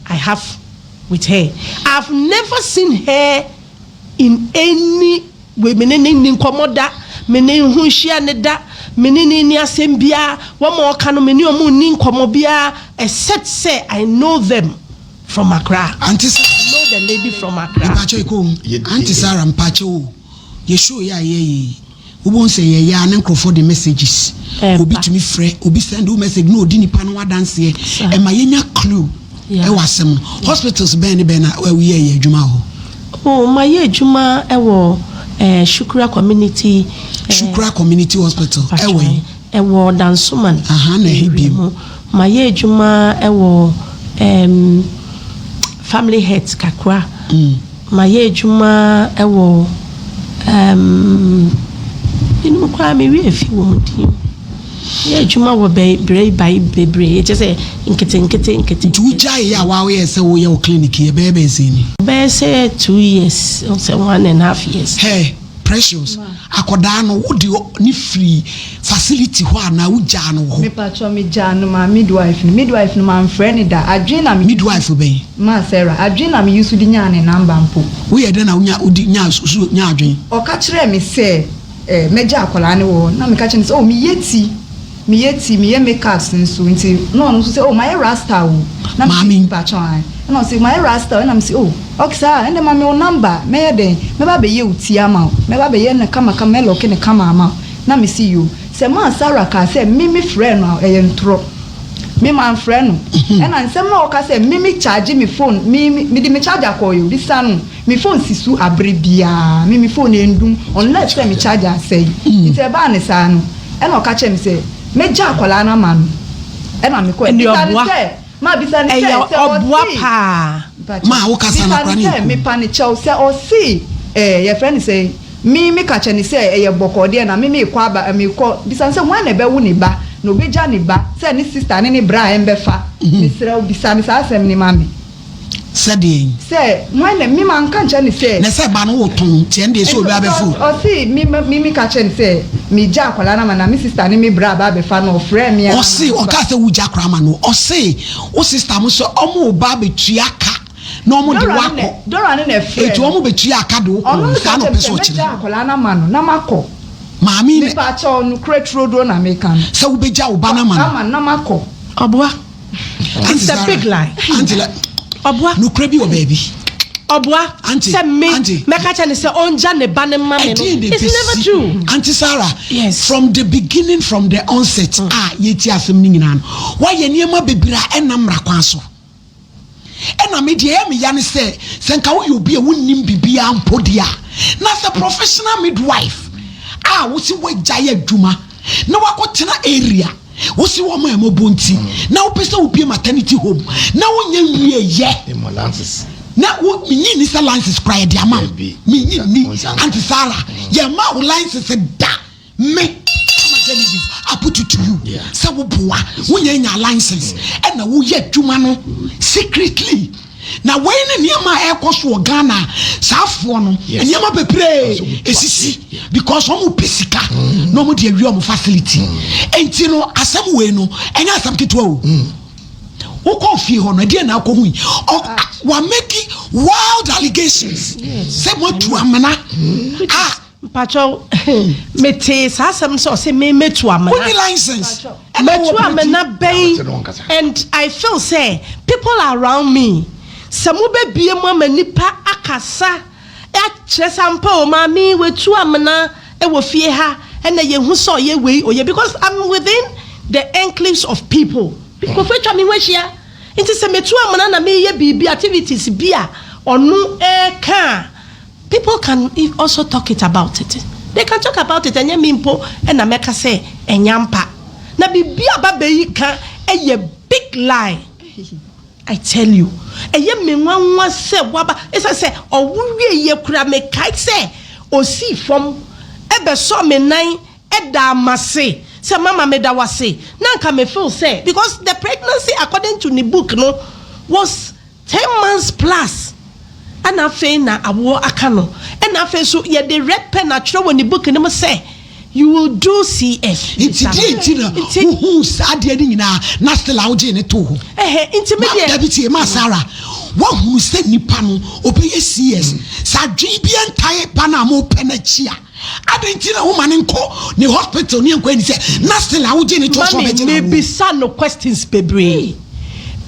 I have with her. I've never seen her in any way. Me ne ne ni nkɔmɔ da, me ne ho nhyia ne da, me ne ne ni asɛm biara. Wɔn a ɔka no, me ne wɔn ni nkɔmɔ biara except say I know them from Accra. Auntie Sarah. I know the lady from Accra. Mpakyɛ eko. Auntie Sarah, mpakyɛ o. Yɛ show yɛ a yɛ yi. Wobɛhu sɛ yɛyɛ a ne nkurɔfoɔ de messages. Ɛba. Obi tumi frɛ, obi send wo message na odi nipa no adanseɛ. Ɛma yɛnya clue ɛwɔ asɛm no. Hospitals bɛn ne bɛn na woyɛ yɛ adwuma wɔ hɔ? Oh, ma yɛ adwuma ɛwɔ Shukura Community. Shukura Community Hospital ɛwɔ yi. Ɛwɔ Dansoman. Aha, na ɛhe area bio? mu. Ma yɛ adwuma ɛwɔ Family Health kakra. Ma yɛ adwuma ɛwɔ binom koraa me wie fi wɔ mu din. Yɛ adwuma wɔ bɛ bere bae bebree, kyɛ sɛ nkete nkete nkete. Nti wogyae yɛ a woayɛ sɛ woyɛ wo clinic yɛ bɛyɛ sɛ ni? Bɛyɛ sɛ 2 years, sɛ 1.5 years. Hey, Precious, akɔdaa no wode ne firi facility hɔ anaa wogyaa no wɔ hɔ? Mepakyɛw, megyaa no maa midwife no. Midwife no mamfrɛ no da. Adwene na me. Midwife bɛn? Maa Sarah. Adwene na me use de nyaa ne number mpo. Woyɛ dɛn na wonya wode nyaa so nyaa adwene? Ɔka kyerɛɛ me sɛ eh, mɛgya akwadaa no wɔ hɔ. Na meka kyerɛɛ no sɛ, oh, meyɛ ti, meyɛ ti, meyɛ makeups nso. Nti na ɔno nso sɛ, oh, mayɛ rasta o. Na mese, Maame. Mepakyɛw, ae. Ɛna ɔse, mayɛ rasta o. Ɛna mese, oh, ok saa a, ɛnde ma me wo number, mɛyɛ dɛn? Mɛba abɛyɛ wo ti ama wo. Mɛba abɛyɛ no kamakama, mɛlɔke no kama ama wo. Na mese, yoo. Sɛ maa Sarah kaa sɛ me mefrɛɛ no a, ɛyɛ ntorɔ. Me manfrɛ no. Ɛna nsɛm no a ɔka sɛ me me charge me phone, me mede me charger kɔɔeɛ o, bisa no. Me phone si so abere biara, me me phone ɛndum unless sɛ me charger asɛe. Nti ɛbaa no saa no, ɛna ɔka kyerɛɛ me sɛ mɛgya akwadaa no ama no. Ɛna mekɔɛ. Ɛnde Bisa no ɔboa. sɛ, ma bisa no sɛ, Ɛyɛ sɛ ɔboa ɔse, paa. mpakyɛw, Ma wo kasa bisa no no koraa ne sɛ yɛ komm. mepa no kyɛw sɛ ɔse ɛɛ yɛfrɛ no sɛn, me meka kyerɛ no sɛ ɛyɛ bɔkɔɔ deɛ na me meekɔ aba meekɔ, bisa no sɛ hwan na ɛbɛwo ne ba, na ɔbɛgya ne ba sɛ ne sister ne ne bra ɛmbɛfa, mesrɛ wo bisa no saa asɛm no ma me. Sɛ deɛn? Sɛ hwan na, me manka nkyerɛ no sɛ. Na sɛ ba no wo tɔn nti ɛndeɛ sɛ obi abɛfa o. Ɔse me me me ka kyerɛ no sɛ me gya akwadaa no ama no na me sister ne me bra aba abɛfa no ɔfrɛɛ me ara na Ɔse ɔkaa sɛ wo gya akwadaa ama no ɔse wo sister mo sɛ ɔmo reba abɛtua ka na ɔmo de wo akɔ. Dora ne na ɛfrɛɛ Eti no. ɔmo bɛtua ka de wo kɔ Ɔno o no saa ka na kyerɛ me ɔpɛ sɛ sɛ ɔkyerɛ. mɛgya akwadaa no ama no na makɔ. Maame yi na. Mepa kyɛw nokorɛ turoduro na meka no. Sɛ wobɛgya wo ba no ama no. Ama no na makɔ. Ɔboa. Auntie It's a Sarah, big lie. Auntie la, Ɔboa. nokorɛ bi wɔ baabi. Ɔboa. Auntie, Sɛ me auntie. mɛka kyerɛ no sɛ ɔngya ne ba no mma me no. Ɛdeɛn na It's never ɛbɛsi? true. Auntie Sarah, Yes. from the beginning, from the onset a yɛtie asɛm no nyinaa no, woayɛ nneɛma bebree a ɛnna mmara kwan so. Ɛna me deɛ ɛyɛ me ya ne sɛ, sɛ nka woyɛ obi a wonnim biribiara mpo deɛ a, na sɛ professional midwife a wose woagyae adwuma na woakɔtena area Wosi wɔn a mmɔbɔ nti na wopɛ sɛ wobie maternity home na wonyɛ nwie yɛ. Na wo menyi nni sɛ license kora yɛde ama wo. Menyi nni Auntie Sarah yɛma wo license da me ama Genevieve I put it to you sɛ woboa wonyɛ nya license ɛna woyɛ adwuma no secretly. Na wei ne nneɛma a ɛrekɔ so wɔ Ghana a saa afoɔ no nneɛma bebree esisi because wɔn pɛ sika mm. na wɔn de awie wɔn facility mm. nti no asɛm wei no ɛnyɛ asɛm ketewa o mm. wokɔ fie hɔ no ɛdeɛ na akɔ hu yi wa make wild allegations sɛ moatu amena a. Mpakyɛw, metee saa asɛm no sɛ ɔse me mɛtu amena. Wonni license ɛna Mɛtu wowɔ amena bɛn and I feel sɛ people around me sɛ mobɛbie mu ama nipa akasa akyerɛ sɛ ampa o maame yi watu amena wɔ fie ha ɛna yɛhu sɛ ɔyɛ wei ɔyɛ because I'm within the enclaves of people nkurɔfoɔ atwa me ho ahyia nti sɛ metu amena na meyɛ biribi activities bi a ɔno ɛreka a People can also talk it about it. They can talk about it, ɛnyɛ me mpo na mɛka sɛ ɛnyɛ ampa. Na biribi a ababaa yi ka yɛ big lie. I tell you. Ɛyɛ me nwanwa sɛ waba, ɛsiane sɛ ɔwo wieɛ koraa mekae sɛ ɔsii fam bɛsɔɔ me nan daa m'ase sɛ mama meda wo ase. Na anka me feel sɛ because the pregnancy according to ne book no was Ten months plus ɛna afei na awoɔ aka no ɛna afei nso yɛde red pen atwerɛ wɔ ne book no mu sɛ you will do CS. Nti deɛ nti na wohuu saa adeɛ no nyinaa na still a wogyee no too hɔ? Ɛhɛ nti me deɛ. Dabi tie ma Sarah woahunu sɛ nipa no ɔbɛyɛ CS sɛ adwene biara ntae ba no a mopɛ no akyi a. Adɛn nti na woma no nkɔ ne hospital ne ɛnkɔ ani sɛ na still a wogye ne to so ɔbɛgye na wo. Mebisa no questions bebree.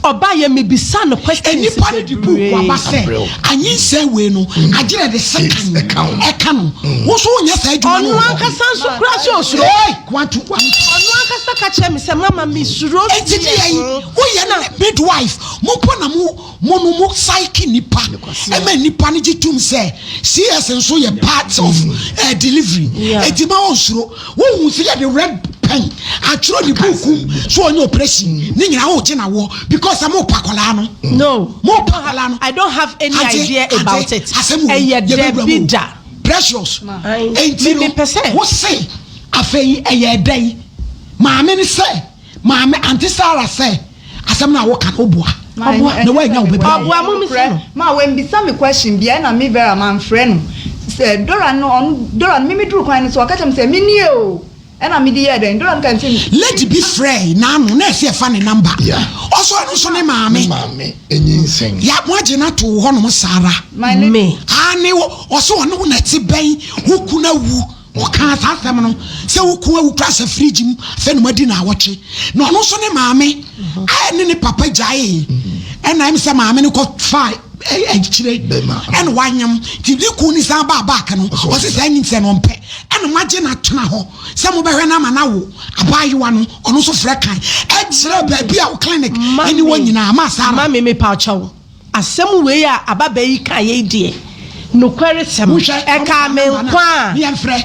Ɔba yɛ mebisa no questions bebree. Nnipa no de book aba sɛ anyinsɛn wei no agyerɛ de sekan ɛka no. Wo nso wonyɛ saa adwuma no Ɔno wɔ hɔ. ankasa nso koraa sɛ osuro. Hey, wantu wantu. Ɔno ankasa ka kyerɛ me sɛ mama mesuro. Enti deɛ yi woyɛ no midwife mo mpo na mo Mo no mo psyche nipa ɛma nipa no gye tum sɛ CS nso yɛ part of eh, delivery. Eti ma ɔnsuro. Wohu sɛ yɛde red pen atwerɛ ne book mu so ɔnyɛ operation ne nyinaa wogye na woɔ because sɛ mo pa akwadaa no. No. Mo pa akwadaa no. I don't have any Ante, idea ante, about it. asɛm wei Ɛyɛ yɛbɛwura mu dɛbi o. da. Precious. Aye. Enti Me no mepɛ sɛ. wo se afei ɛyɛ dɛn maame no sɛ Maame, Auntie Sarah sɛ asɛm no a woka no woboa. Ɔboa. Na woannya wo ba biara. Ɔboa mo mesi no. Ma wambisa me question bia ɛna me Vera manfrɛ no. Sɛ Dora no ɔno Dora no me me duru kwan no so ɔka kyerɛ me sɛ me nie o ɛna me de yɛɛ dɛn Dora no ka kyerɛ me. Lady bi frɛɛ n'ano na ɛsɛ yɛfa ne number ɔsɛ ɔno nso ne maame. Ne maame nyinsɛn. Ya mo agye no ato wo hɔnom saa ara. My lady. Me. Aane ɔsɛ ɔne wo na ɛte bɛn wo kunu awu. Ɔkaa saa asɛm no sɛ wo kunu awu koraa hyɛ fridge mu afei na moadi naawɔtwe. Na ɔno nso ne maame ne ne papa gyaee ɛna ɛm sɛ maame no kɔ faa akyire ɛna wanyem nti ne kunu no san baa back no ɔse saa nyinsɛn no ɔmpɛ ɛna moagye no atena hɔ sɛ mobɛhwɛ no ama no awo abaayewa no ɔno nso frɛ kan ɛkyerɛ baabi a wo clinic ɛne wɔ nyinaa ma Sarah. Mame mepawkyɛw Asɛm wei a ababaa yi kaeɛ yi deɛ, nokware-sɛm, ɛkaa me nko a,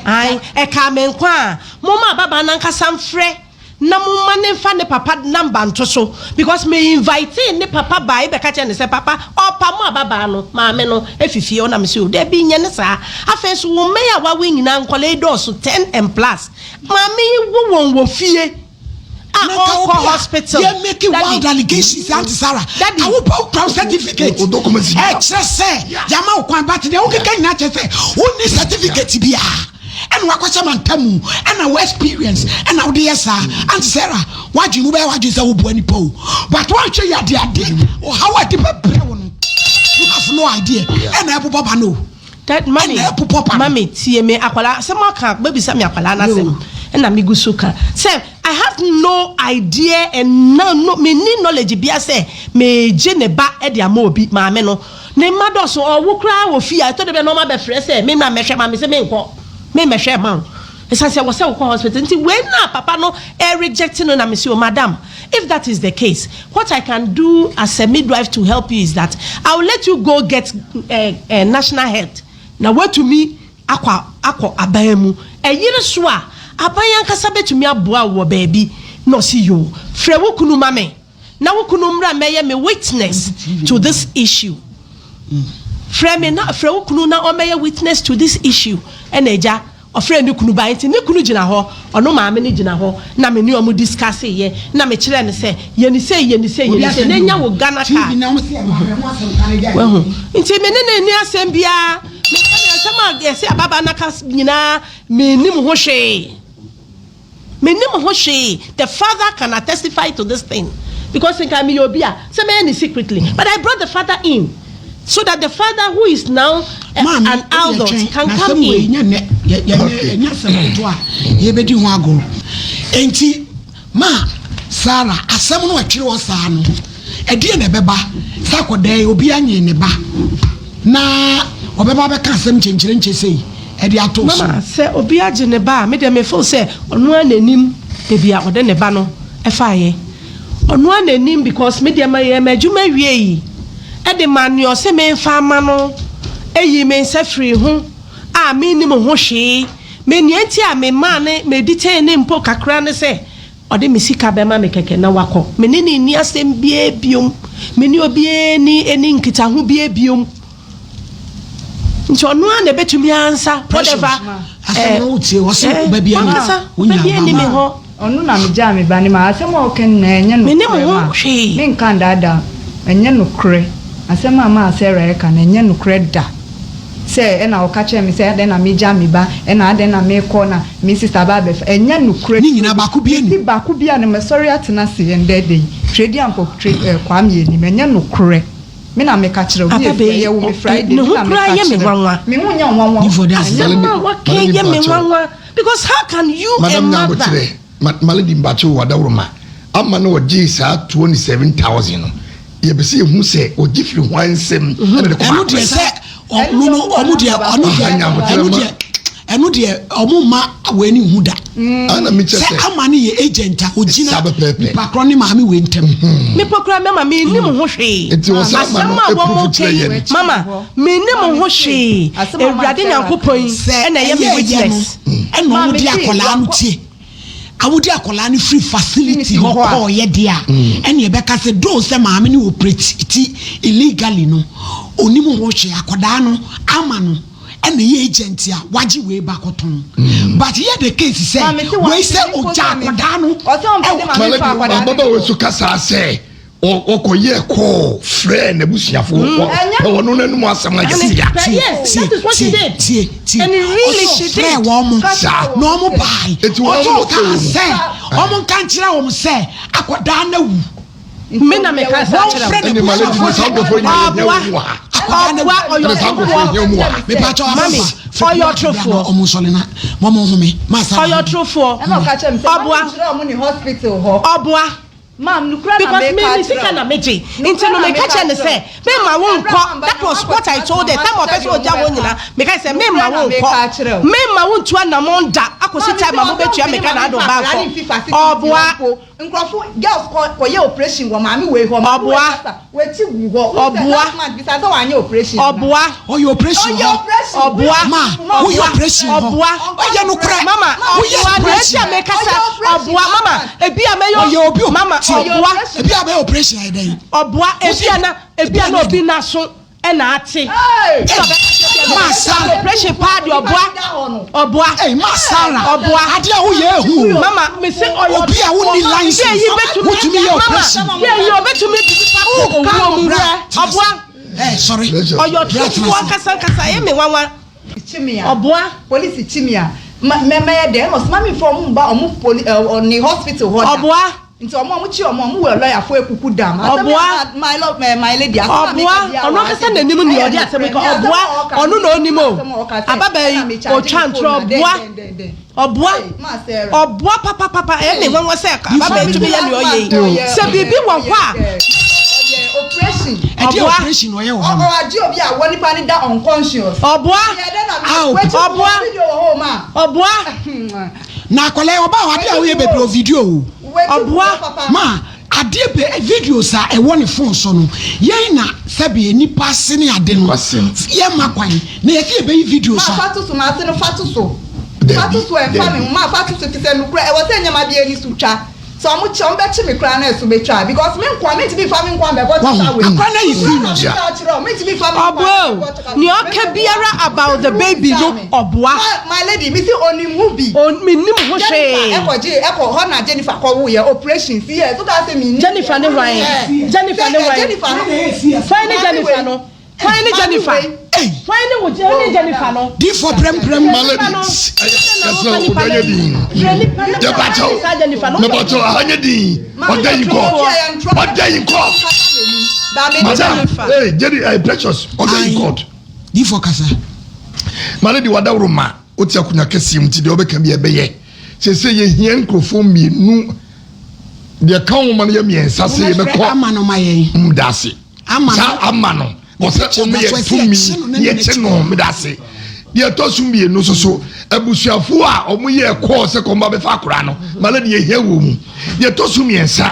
ae, ɛkaa me nko a, momma ababaa no ankasa mfrɛ na momma no mfa ne papa number nto so, because me invitee ne papa baeɛ bɛka kyerɛɛ no sɛ, papa, ɔrepamo ababaa no, maame no, afi fie hɔ, na mese o, dabi, nyɛ no saa, afei nso wo mma yi a woawo yi nyinaa, nkwadaa yi dɔɔso, ten and plus, maame yi wo wɔn wɔ fie. a Na nka ɔnkɔ obi a hospital. yɛ make Daddy. wild allegations Auntie Sarah Daddy. awopa wo kura wo certificate Wo documents nyinaa. ɛkyerɛ sɛ yɛama wo kwan but deɛ wokeka nyinaa kyerɛ sɛ wonni certificate biara ɛna wakɔhyɛ mantamu ɛna wo experience ɛna wode yɛ saa Auntie Sarah wadwene mu bɛyɛ wadwene sɛ woboa nipa o but woanhwɛ yɛ ade ade ɔhaw a ɛde bɛbrɛ wo no you have no idea ɛna ɛbobɔ ba no o. Dad mami Ɛna ɛpopɔ pa no. mami tie me akwadaa sɛ mo aka bɛbisa me akwadaa n'asɛm ɛna me gu so ka sɛ I have no idea and no no me ni knowledge bia sɛ me gye ne ba ɛde ama obi maame no ne mma dɔso ɔwo koraa wɔ fie a ɛtɔ da bi a na ɔma bɛfrɛ sɛ me mmra mɛhwɛ ma me sɛ menkɔ me mɛhwɛ ma wo ɛsan sɛ wɔ sɛ wokɔ hospital nti wei na papa no ɛreject no na me sɛ o madam if that is the case what I can do as a midwife to help you is that I will let you go get eh, eh, national health na woatumi akɔ akɔ aban mu ɛyere so a aban ankasa bɛtumi aboa wo wɔ baabi na ɔsi yoo frɛ wo kunu ma me na wo kunu mmra mmɛyɛ me witness to this issue frɛ me na frɛ wo kunu na ɔmmɛyɛ witness to this issue ɛna agya Ɔfrɛɛ ne kunu bae nti ne kunu gyina hɔ, ɔno maame no gyina hɔ na me ne ɔmo discuss yɛ na me kyerɛɛ no sɛ yɛ ne sei yɛ ne sei yɛ ne sei na nya wo Ghana card. Wahu? Nti me ne no nni asɛm biara, me ka no asɛm a yɛse ababaa no aka nyinaa me nnim ho hwee. Mennim ho hwee, the father can attestify to this thing because nka meyɛ obi a sɛ mɛyɛ no secretly but I brought the father in so that the father who is now a, Maame, an wodeɛ adult twɛn, can na come asɛm wei in. nyɛ nnɛ, yɛ- yɛ- Okay. ɛnyɛ asɛm ketewa a yɛbɛdi ho agorɔ. Enti, ma Sarah, asɛm no ɛtwere hɔ saa no, Ɛdeɛn na ɛbɛba sɛ akɔdaa yi obiara nyee ne ba na ɔbɛba abɛka asɛm nkyenkyerɛnkyɛ sei de ato wo so? Mama, sɛ obi agye ne ba a, me deɛ me feel sɛ ɔno ara n'anim baabi a ɔde ne ba no faeɛ. Ɔno ara n'anim because me deɛ meyɛɛ m'adwuma wiei de ma nea ɔse memfa ama no yii me nsa firii ho a mennim ho hwee. Me nea nti a memaa no me detain no mpo kakra ne sɛ Ɔde me sika bɛma me kɛkɛ na wakɔ. Me ne no nni asɛm biara biom. Me ne obiara nni nni nkitaho biara biom. Nti ɔno ara na ɛbɛtumi ansa Precious, whatever. asɛm no wotie, ɔse eh, wo ba bi ani, wankasa wonya ba bi ba ani me ma. hɔ. Ɔno na megyaa me ba no maa. Asɛm a ɔka nyinaa ɛnyɛ Me ne mo nokorɛ ho ma. hwee. Menka ndaadaa, ɛnyɛ nokorɛ. Asɛm a maa Sarah ɛka no ɛnyɛ nokorɛ da. Sɛ ɛna ɔka kyerɛɛ me sɛ adɛn na megya me ba ɛna adɛn na mekɔ na me sister ba abɛfa ɛnyɛ nokorɛ Ne nyinaa baako biara mesi nnim. baako biara no mɛsɔre atena ase ɛndɛ da yi Twedeankɔ Twe eh, Kwame anim ɛnyɛ nokorɛ me na meka kyerɛ wo me Ababaa Afia yi, yɛwo me ɔ- Friday ne me ho na koraa meka yɛ me kyerɛ nwanwa. me ho nyɛ nwanwa Give for that. Asɛm a waka yi yɛ me nwanwa because how can you a Madam mother. Nyaboterɛ, ma Malady Mpakyɛw Adaworoma ama na ɔgyee saa 27,000 no. Yɛpɛ sɛ yɛhu sɛ ɔgye firi hwan nsam ɛna de kɔ Ɛno deɛ sɛ ɔno no ɔmo deɛ ɔno deɛ ɛno deɛ ɛno deɛ ɔmo mma wei ne hu da. Sɛ ama ne yɛ agent a ogyina nipa korɔ ne maame wei ntɛm. Mepɔ kura mama mi nim ho hwee. Asɛm a wɔn kɛ yi mama mi nim ho hwee. Ewurade Nyankopɔn yi ɛna ɛyɛ mi witness. Ɛna ɔmo de akɔlaa no tie. A wode akwadaa no firi facility hɔ kɔɔyɛ deɛ a, ɛne ɛbɛka sɛ though sɛ maame no operate illegally no, onim ho hwee, akwadaa no ama no ɛna ɛyɛ agent a wagye wei ba kɔtɔn. But yɛ the case sɛ wei sɛ ogya akwadaa no ɛwɔ. Ababaawa so kasaa sɛ. Ɔkɔ yɛ kɔɔ frɛ n'abusuafo wɔ ɔno n'anum asɛm ayɛ Ɛne sia. pɛ yes Tie that is what she tie did tie tie and really ɔsɛ she ɔfrɛ did. wɔn mo Saa. na wɔn baae Eti wɔn ɔsɛ mo ɔkaa wɔ mu. sɛ wɔn nka nkyerɛ wɔn sɛ akwadaa no awu. Me na meka saa Wɔn kyerɛ frɛ wo. Ɛne ma lady n'abusuafo saa sɛ nkurɔfoɔ nyinaa yɛ Ɔboa hia wɔn mu ha. akwadaa no ɔboa awu. ɔyɛ Ɛne saa nkurɔfoɔ ɔtorofoɔ. hia wɔn mu ha. Mepakyɛw Mami afafa frɛ ɔyɛ bi akwadaa na ɔtorofoɔ. wɔn nsɔre na wɔn nhome. Ma saa Ɔyɛ ɔtorofoɔ. Ɛna ɔka kyerɛ me sɛ ma Ɔboa menkyerɛ ɔmo ne hospital hɔ. ɔboa. Maam, nokorɛ na Because me meka me sika akyerɛ na wo. megye nti Nokorɛ no na meka meka kyerɛ no akyerɛ sɛ wo. memma wo Maame, nkɔ ɛberɛ a that mamba was na what I makɔtena told her ase time na a ɔpɛ sɛ makyerɛ deɛ ɔgya ɔmo wɔn nyinaa bɛka. meka sɛ Nokorɛ memma na wo meka nkɔ akyerɛ wo. memma wo ntu anamɔn da akɔsi Maame, time sɛ a ɔsɛ mobɛtua ɔmpene me ka ma na ade memfa ɔba akwadaa nkɔ no mfi facility hɔ ɔboa mpo. Nkurɔfo, girls kɔ kɔyɛ operation wɔ maame wei hɔ. Maame wei ɔboa kasa, w'akyi gu hɔ. Wohu sɛ ɔboa last month bisa sɛ wanyɛ operation anaa? ɔboa Ɔyɛ operation Ɔyɛ hɔ. operation. ɔboa Ma woyɛ ɔboa operation hɔ. ɔboa Ɔyɛ nokorɛ. mama Woyɛ ɔboa deɛ operation. eti a mekasa Ɔyɛ operation ɔboa mama last month. ebi a mɛyɛ Ɔyɛ obi o. mama Tie. ɔboa Ebi a bɛyɛ operation ayɛ dɛn? ɔboa ebi a na ebi a na obi n'aso ɛna ate Hey! ɛna ɔbɛka sɛ ebi a Ma na Sarah. operation paa deɛ ɔboa ɔboa Hey, ma Sarah. ɔboa Adeɛ a woyɛ ehu o. mama mese ɔyɛ Obi a wonni license. deɛ yi bɛtumi Wotumi yɛ mama operation. deɛ yi ɔbɛtumi de nipa kɔ owuo mu ɔboa Eh, sorry. Precious. ɔyɛ ɔtorofoɔ ankasa ankasa ɛyɛ me nwanwa Kyi me a. ɔboa Polisi kyi me a. Ma mɛmɛyɛ dɛn? Ɛna ɔse ma memfa ɔmo mba ɔmo poli ɛ ɔ ne hospital hɔ da. ɔboa Nti ɔmo a ɔmo kyi ɔmo a ɔmo wɔ lawyer fo ekuku dam. Asɛm Ɔboa. a my love eh, my lady asɛm a ɔboa meka biara ɔno wɔ ankasa ha n'anim nea ɛyɛ ɔde asɛm yi nokorɛ. ka Me asɛm ɔboa a ɔka ɔno na onim o asɛm a ɔka sɛ ababaa yi ɛna me charge ɔtwa me ntorɔ phone na dɛn ɔboa dɛn dɛn dɛn. ɔboa Hey, ma Sarah. ɔboa papapapa ɛyɛ me nwanwa sɛ ababaa yi tumi yɛ nea ɔyɛ yi sɛ biribi wɔ hɔ a Ɔyɛ operation. Ɛdeɛ Ɔboa. operation ɔyɛ wɔ hɔ no. Ɔagye obi a wɔ nipa ne da unconscious. ɔboa Yɛ dɛn na Ah, w'akyi ɔboa. video wɔ hɔ ma. ɔboa Na akwadaa yi ɔbaa hɔ adeɛ a woyɛ bebree wɔ video o. Ɔboa. Ma adeɛ be videos a ɛwɔ ne phone so no yɛn na sɛbi nipa ase ne ade no Kwasɛm. yɛn ma kwan na yɛsi yɛbɛyi videos Ma a fa to so ma ase no fa to so. Dabi, Fa to so ɛnfa dabi. me ho ma fa to so fisɛ nukurɛ ɛwɔ sɛ nneɛma bi ani so twa. Sɛ ɔmo kye ɔmo bɛkye me koraa na ɛso betwa because me nkoa mentumi nfa me nkoa mbɛbɔ Wahu, kyekya wei. akora no ayi serious. Yeah. Kyerɛ mentumi nfa me nkoa ɔboa o mbɛbɔ kyekya. nea ɔka biara about the baby no ɔboa Ma my lady mi si onim ho bi. menim ho Jennifer hwee ɛkɔ gye ɛkɔ hɔ na Jennifer kɔ wo yɛ operation si yɛ so ka sɛ mi ni. Jennifer ne hwan Jennifer ne hwan Jennifer no. hwan ne Jennifer no hwan ne Jennifer Ei, hwan ne wo ne Jennifer no difoɔ prɛmprɛm Ma lady yɛsrɛ wo ɔdɔ nyɛ din. Yɛbakyɛw. Mebakyɛw aha nyɛ din. Ɔda yi kɔ. Ɔda yi kɔ. Madam, hey, Jerry, hey, Precious, ɔda yi kɔ. difoɔ kasa. Ma lady wadaworo ma wote akonnwa kɛseɛ mu nti deɛ wobɛka bi ɛbɛyɛ. Sese yɛhia nkurɔfoɔ mmienu deɛ ka ho ma no yɛ mmiɛnsa sɛ Wɔmɛfrɛ yɛbɛkɔ ama no ma yɛn. mda ase. Ama Saa no. ama no ɔsɛ picture ɔmo da yɛ so, ɛsɛ tumi yɛkye no ne ne yɛkye no n'akyi. meda ase. Deɛ ɛtɔ so mmienu nso so abusuafoɔ a ɔmo yɛ kɔɔ sɛ kɔmba bɛfa akora no ma lady yɛhia wɔ mu. Deɛ ɛtɔ so mmiɛnsa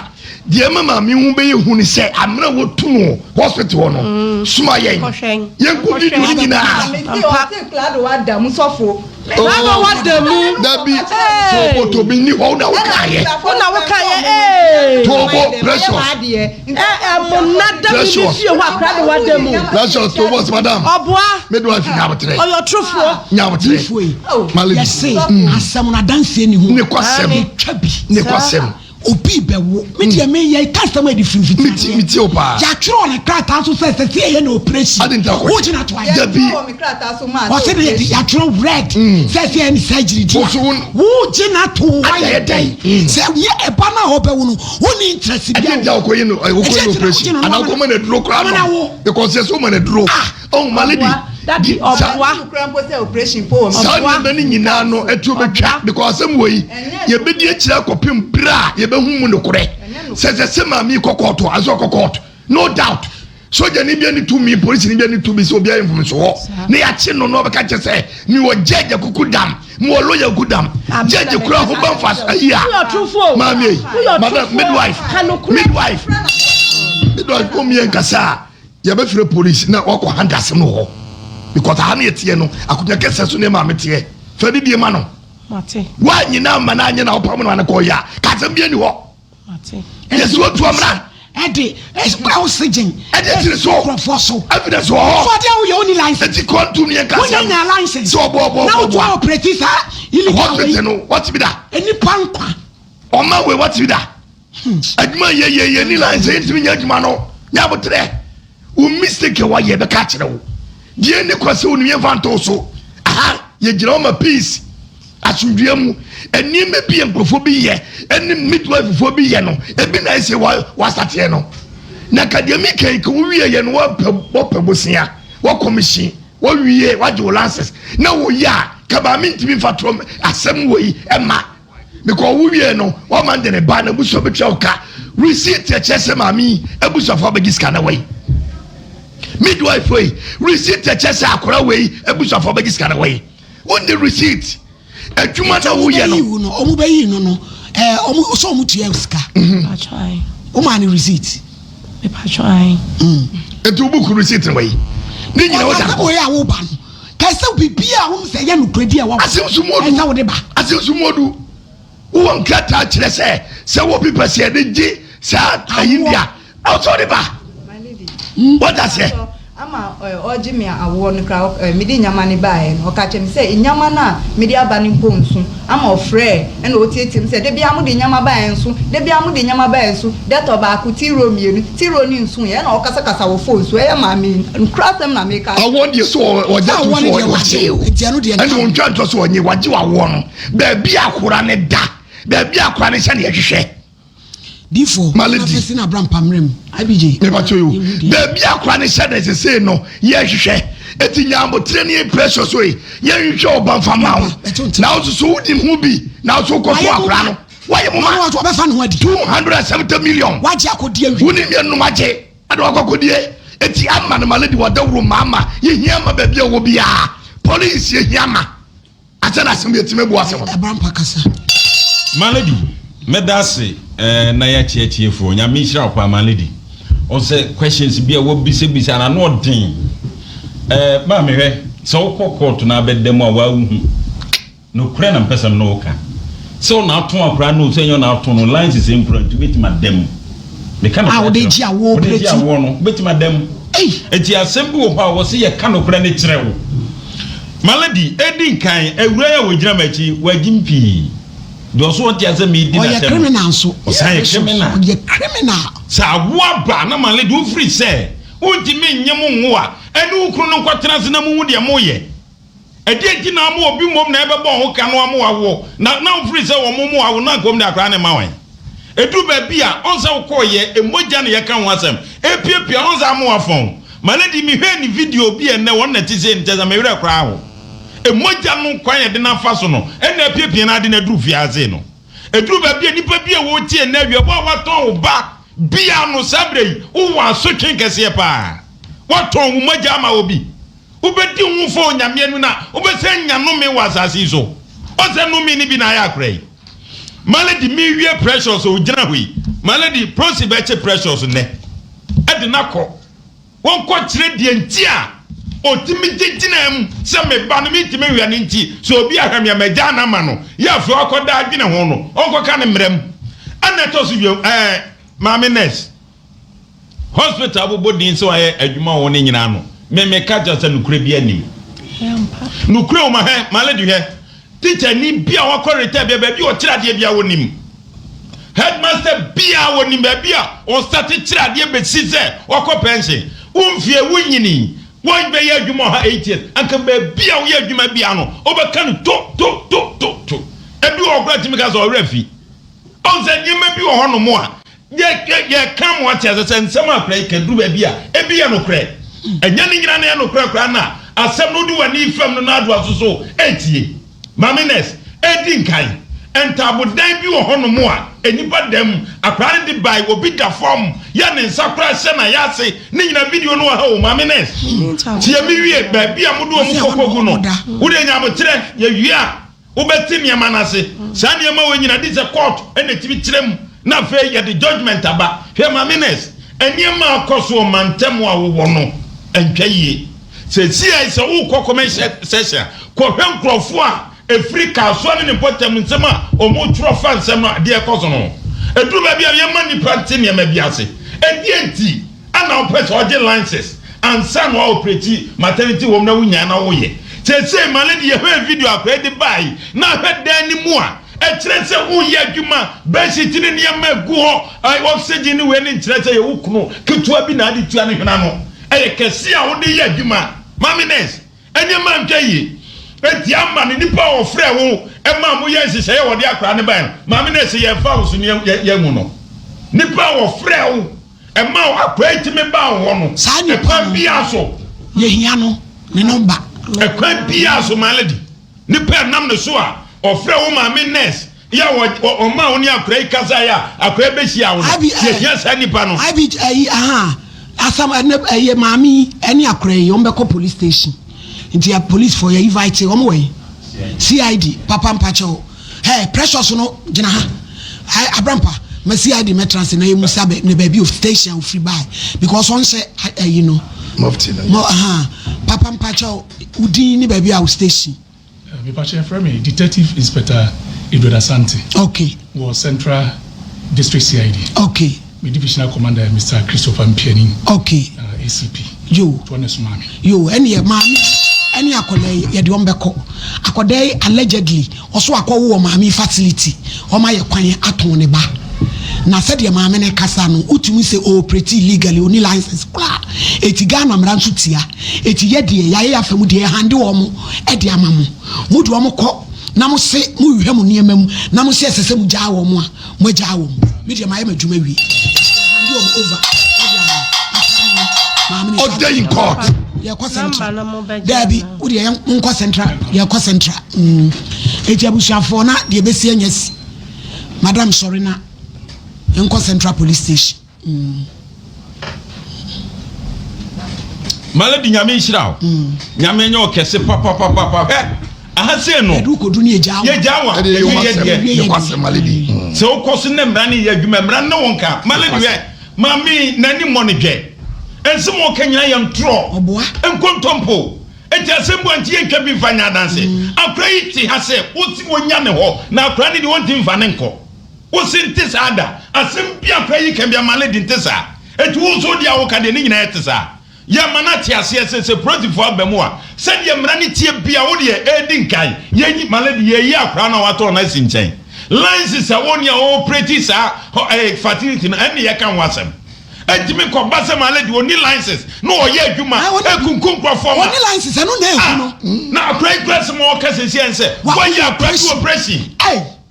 deɛ ɛma maame ho bɛyɛ hu ne sɛ amena wɔtu no hospital hɔ no soma yɛn Kɔhwɛn. yɛnkɔ video no nyinaa. Mesi ɔse Klado wada mu sɔfo. Klado wada mu. Dabi tobo tobi ni hɔ na wokaayɛ. Wo na wokaeɛ, ee. Tobo precious. Ɛ mo nna da mi ne Precious. fie hɔ a Klado wada mu Precious tobo sɛ madam ɔboa midwife nyabotrɛ ɔyɛ ɔtorofoɔ nyabotrɛ Difoɔ yi malady yɛse asɛm no adanseɛ ni ho. ne kɔsɛm Twa bi. ne kɔsɛm Obi bɛwo. Me deɛ meyɛ ka asɛm a ɛde firifiti meti adeɛ. meti o paa. Yɛatwerɛ ne krataa so sɛ sɛ sɛ yɛyɛ no operation. Adi nti akɔ. Wogyina to ayɛ. Dabi. Ɔsɛ de yɛde yɛatwerɛ red sɛ sɛ yɛyɛ no surgery di a. Woso wo- Wogyina to ayɛ Ayɛ dɛn? dɛn? Sɛ yɛ ɛba no a ɔbɛwo no wonni interest Ɛdeɛ biara. nti a wokɔyɛ no wokɔyɛ Ɛdeɛ no nti na operation wogye no anaa no wokɔma no aduro koraa Ama no no awo. because yɛ sɛ woma no aduro Ah. ɔhu ma lady Daddy, di- saa ɔboa. saa Ɔboa. nneɛma no nyinaa no ɛtuo bɛtwa because asɛm wɔ yi yɛbɛdi akyire akɔpem berɛ a yɛbɛhu mu nokorɛ sɛ sɛ sɛ maame yi kɔ kɔɔto asɛ ɔkɔ kɔɔto no doubt sogyani bi ani tumi polisini bi ani tumi sɛ obi ayɛ mfomsoɔ na yɛakye no na ɔbɛka kyɛ sɛ mewɔ judge akuku dam mewɔ lawyer akuku dam judge kura ho ba mfa ayi a Woyɛ ɔtorofoɔ o. maame yi Woyɛ madam ɔtorofoɔ. midwife Ka nokorɛ. midwife midwife kò mìíràn kasa a yɛbɛfrɛ police na wakɔ hand asɛm no hɔ because aha no yɛteɛ no akonnwa kɛsɛ so ne maame teɛ fɛ didie ma no Mate, woanyina ama no anyɛ na wopam no ane kɔyɛ a kasɛm bia ni hɔ mate. yɛsɛ watu amena Ɛde oxygen. Ɛde tiri so. Nkurɔfoɔ so. Evidence wɔ hɔ. So adeɛ a woyɛ wonni license. Eti kɔntum yɛ nkasa. Wonya nya license. Sɛ ɔbɔ ɔbɔ Na ɔbɔ wotu operate saa illegal Hospital no wɔte bi da. Nipa nkwa. Ɔma wei wɔte bi da. Adwuma yɛ yɛ yɛ ni line sɛ yɛntumi nyɛ adwuma no. Nyɛ abotrɛ. Wo mistake a wayɛ bɛka akyerɛ wo. Deɛ ɛni kwa sɛ wonim yɛmfa nto so. Aha yɛgyina hɔ ma peace asomdwoeɛ mu. Nneɛma bi a nkurɔfoɔ bi yɛ ɛne midwife foɔ bi yɛ no ebi na ɛsɛ wasateɛ no. Na ka deɛ meka yi ka wowie yɛ no wɔpɛ wɔpɛ bosea wɔkɔmihyin wɔwie wagye wo lances na woyɛ a ka maame ntumi mfa torɔ asɛm wɔ yi ɛma Mekɔ wo wie no wama de ne ba na abusua bɛtua wo ka receipt ɛkyerɛ sɛ maame yi abusuafoɔ abɛgye sika na wai midwife yi receipt ɛkyerɛ sɛ akora wei abusuafoɔ abɛgye sika na wai wonni receipt adwuma na woyɛ no. Ɔmo bɛyi no no ɛɛ ɔmo sɛ ɔmo tua sika. Wo maa ne receipt. Nti wo book receipt na wai ne nyina wɔ da kɔ. Ɔmo yɛ a wo ba no. Kɛsɛ biribi a wohu sɛ ɛyɛ nokorɛdi a ɛwɔ hɔ ɛsɛ wode ba. Asensomodu, wowɔ nkrataa kyerɛ sɛ sɛ wɔ bi pɛ sɛ yɛde gye saa ayi bi a, ɛwɔ sɛ wode ba. Wate aseɛ? Ama ɔregye me awoɔ no koraa, mede nyama no baeɛ no, ɔka kyerɛɛ me sɛ nyama no a mede aba no mpo nso. Ama ɔfrɛɛ ɛna ɔteateam sɛ, Da biara mode nneɛma ba ɛnso, da biara mode nneɛma ba ɛnso, dɛtɔ baako, tiro mmienu, tiro no nsoeɛ, ɛna ɔkasakasa wɔ phone so, ɛyɛ maa me, nkrasɛm na meka akyerɛ. Awoɔ deɛ so ɔgya to so ɔgye o, ɛna ɔntwa ntɔ so ɔnye, wagye awoɔ no, baabi akora no da, baabi akora no hyɛ na yɛhwehwɛ. Difo, Malady. Na abra mpammerɛ mu. IBJ. Mepakyɛ yo. Baabi akora ne hyɛ na sesei no yɛhwehwɛ. Eti nyabotere ne pressure so yi. Yɛnhwehwɛ ɔba mfa ma wo. Na wo soso wonim ho bi. Na wo so kɔto akora no. Wayɛ mo ma. Ɔbɛfa ne ho adi. 270 million. Wagye akɔdi awie. Wonim yɛn nom agye. Ɛna wakɔ akɔdie. Eti ama no Malady wadawuro ma ama. Yɛhia ma baabi a wɔ biara. Police yɛhia ma. Asɛ na asɛm yɛtumi abu asɛm no. Abrampa kasa. My lady mɛda ase eh, na yɛakyɛ atiefoɔ nyame nhyira wo paa my lady ɔsɛ questions bi a wɔbisabisa na ano ɔden eh, maame hwɛ sɛ wokɔ court na abɛda mu a woawohu nokorɛ na mpɛ sɛ me ne wo ka sɛ wo na ato akora no sɛ ɛnyɛ wo na ato no lines sɛ nkura nti wobɛtumi ada mu meka nokorɛ wode gye awoɔ wode gye awoɔ no wobɛtumi ada mu enti asɛm bi wɔ hɔ a wɔ sɛ yɛka nokorɛ no kyerɛ wo Malady, edi nkan, awuraa yi a ogyina m'akyi yi, wagyim pii. Deɛ ɔso ɔnte asɛ meredi Ɔyɛ n'asɛm no, criminal nso. ɔsan yɛ criminal. Ɔyɛ criminal. Sɛ awo aba na Malady wofiri sɛ wontumi nnye mo nwo a, ɛne wo kunu no nkɔtena ase na monhu deɛ moyɛ. Ɛdeɛn nti na ama obi mmom na ɛbɛbɔ ho ka no ama wawoɔ, na na wofiri sɛ wɔn mo awo no anka wɔn de akwadaa no rema wɔn? Ɛduru baabi a, ɔn sɛ wokɔɔyɛ, mogya na yɛka ho asɛm, ɛrepiapia, ɔn sɛ ama wafɔn. My lady, mehwɛɛ ne video bi ɛnnɛ, wɔn na ɛte sei no, kyerɛ sɛ me werɛ koraa aho. Mogya no kwan a yɛde no afa so no, ɛna apiapia no ara de no aduru fie ha sei no. Ɛduru baabi a, nnipa bi a wɔretie ɛnnɛ awia, wo a woatɔn wo ba bia no saa berɛ yi, wowɔ asotwe kɛseɛ paa. Woatɔn wo mogya ama obi. Wobɛdi ho fɔ Onyame anim na wobɛsan anya nnome wɔ asase yi so. Ɔsɛ nnome no bi na ayɛ akora yi. My lady me wie precious o gyina hɔ yi. My lady prosi bɛkye precious nnɛ. Ɛde no akɔ. Wɔnkɔ kyerɛ deɛ nti a ɔtumi gye gyinaa mu sɛ me ba no mentumi nhwɛ no nti sɛ obi ahwɛ me a magyaa no ama no. Yɛ afei ɔkɔda adwene ho no ɔnkɔka ne mmara mu. Ɛna ɛtɔ so bio ɛɛ maame nurse. Hospital abobɔ din sɛ wayɛ adwuma wɔ ne nyinaa no me me ka kyerɛ sɛ nokorɛ bi anim. Nokorɛ wɔ ma hwɛ my lady hwɛ teacher ni bi a wakɔ retire bia baabi a ɔkyerɛ adeɛ bia wɔnim. Headmaster bia wɔnim baabi a ɔsate kyerɛ adeɛ bɛsi sɛ wakɔ pension. Wo mfie wo nyini wɔbɛyɛ adwuma ɔha 8 years anka baabi a woyɛ adwuma bia no wobɛka no to to to to to. Ebi wɔ hɔ koraa tumi ka sɛ ɔwerɛ fi. Ɔn sɛ nneɛma bi wɔ hɔnom a Yɛ, yɛ, yɛka mo ate ase sɛ nsɛm a akora yi ka duru baabi a, ebi yɛ nokorɛ. Ɛnyɛ ne nyinaa na ɛyɛ nokorɛ koraa na asɛm no wode w'ani fam no na adoa so so retie. Maame nurse, Edi nkan, ntaabodan bi wɔ hɔnom a nnipa da mu, akwadaa no de bae, obi da fam, yɛ ne nsa koraa hyɛ n'ayase, ne nyinaa video no wɔ ha o, Maame nurse, tie me wie, baabi a mode wɔn kɔ kɔgu no, wo deɛ nya aboterɛ, yɛwie a, Wobɛte nneɛma no ase. Saa nneɛma wei nyinaa, gye sɛ court na ɛtumi kyerɛ mu na afei yɛde judgement aba. Hwɛ Maame Nurse, nneɛma a akɔ so wɔ mantam a wowɔ no, ɛntwa yie. Seesei sɛ wokɔ comment section a, kɔhwɛ nkurɔfoɔ a ɛfiri Kasoa ne ne mpɔtam nsɛm a wɔtwerɛ fa nsɛm no a deɛ ɛkɔ so no ho. Ɛduru baabi a yɛmma nnipa nte nneɛma bi ase. Ɛdeɛn nti? Ana wopɛ sɛ ɔgye license ansa na woaoperate maternity home na wonyae na woyɛ? Seesei ma lady yɛhwɛɛ video akwadaa yi de bae na hwɛ dan no mu a Ɛkyerɛ sɛ woreyɛ adwuma, bedsheet ne nneɛma agu hɔ, oxygen ne wei no nkyerɛ sɛ ɛyɛ wo kunu ketewa bi na ade tua ne hwene ano. Ɛyɛ kɛse a wode yɛ adwuma. Maame nurse, nneɛma antwa yie. Enti ama no nipa a ɔfrɛɛ wo maa moyɛɛ nhyehyɛeɛ a wɔde akwadaa no baeɛ no, maame nurse yɛmfa wo so ne yɛnwu no. Nipa a ɔfrɛɛ wo maa akwadaa yi tumi baa wo hɔ no, Saa nipa ɛkwan no, biara so. yɛhia no, ne nɔmba. Ɛkwan biara so, my lady. Nipa a ɛnam ne so a ɔfrɛ wo maame nurse yɛ a ɔmaa wo ne akwadaa yi kasaeɛ a akwadaa yi bɛhyia wo no, Abi, eh, yɛhia saa nipa no. Abi, ayi, aha, asam, ɛnɛ, ɛyɛ maame yi ɛne akwadaa yi, wɔn bɛkɔ police station. Nti ya police fo yɛ invite wɔn wɔ yi. CID, papa mpakyɛw. Hey, precious no gyina ha. Ai, abrampa, ma CID mɛtra ase na yɛ musa bɛ ne baabi of station a ofiri bae because ɔnhyɛ ayi no. Mufti no. Mo, aha, papa mpakyɛw. Wo din ne baabi a wo station. Mepakyɛ yɛfrɛ me Detective Inspector Edward Asante. Okay. Wɔ Central District CID. Okay. Me divisional commander yɛ Mister Christopher Mpiani. Okay. ACP. Yo. Nti ɔna ɛsomaa me. Yo, ɛneɛ maame ɛne akwadaa yi yɛde wɔn bɛkɔ. Akwadaa yi allegedly Ɔso akɔwo wɔ maame yi facility, wɔn ayɛ kwan atɔn ne ba. Na sɛdeɛ maame no kasa no, wotumi sɛ o operate illegally, ɔnni license koraa. Eti Ghana mmara nso tia. Eti yɛ deɛ, yɛayɛ yɛ afa mu deɛ, yɛhande wɔn de ama mo. Mode wɔn kɔ na mo se mo hwehwɛ mo nneɛma mu na mo se ɛsɛ sɛ mo gyaa wɔn a, mo agyaa wɔn. Me deɛ mayɛ m'adwuma awie. Eti yɛhande wɔn over de ama mo. Maame no Order in court. Yɛkɔ central. Daabi, wo deɛ yɛn nkɔ central. Yɛkɔ central. Mm. Eti abusuafoɔ na deɛ bɛsi anya si. Madam sɔre na yɛnkɔ central police station. Mm. Malady nyame nhyira wo. Mm. Nyame nyɛ ɔkɛse papapapapa. Hwɛ aha sei no. Yɛde wokɔdu ne yɛgyaa wa. Yɛgyaa wa. Ɛde yɛ Yɛ deɛ. Nokwasɛm Malady. Mm. Sɛ wokɔ so ne mmara ne yɛ adwuma mmara ne wo nka. Malady hwɛ. Maame yi n'ani mmɔ no dwɛ. Nsɛm a ɔka nyinaa yɛ ntorɔ. Ɔboa. Nkontompo. Enti asɛm bu a nti yɛntwa bi mfa nyɛ adanse. Akora yi te ha sɛ wose wɔnya ne hɔ na akora no deɛ ɔntumi mfa no nkɔ. Wose nte saa da. Asɛm bi a akora yi ka biara ma lady nte saa. Enti wo nso wo deɛ a woka deɛ ne nyinaa ɛte saa. Yɛma no ate aseɛ sɛ sɛ polisifoɔ aba mu a sɛdeɛ mmara no teɛ biara wo deɛ ɛredi nkan. Yɛnyi ma lady yɛyi akora no a watɔn no asi nkyɛn. License a wɔnni a wɔoperate saa hɔ ɛɛ facility no ɛnne yɛka ho asɛm. Ɛntumi nkɔba sɛ ma lady ɔnni license na ɔyɛ adwuma ɛkunkum nkurɔfoɔ ma. Ɔnni license ɛno na ɛhu no. Na akora yi kura sɛm a ɔka sɛsi ɛn sɛ wɔyɛ akora bi operation.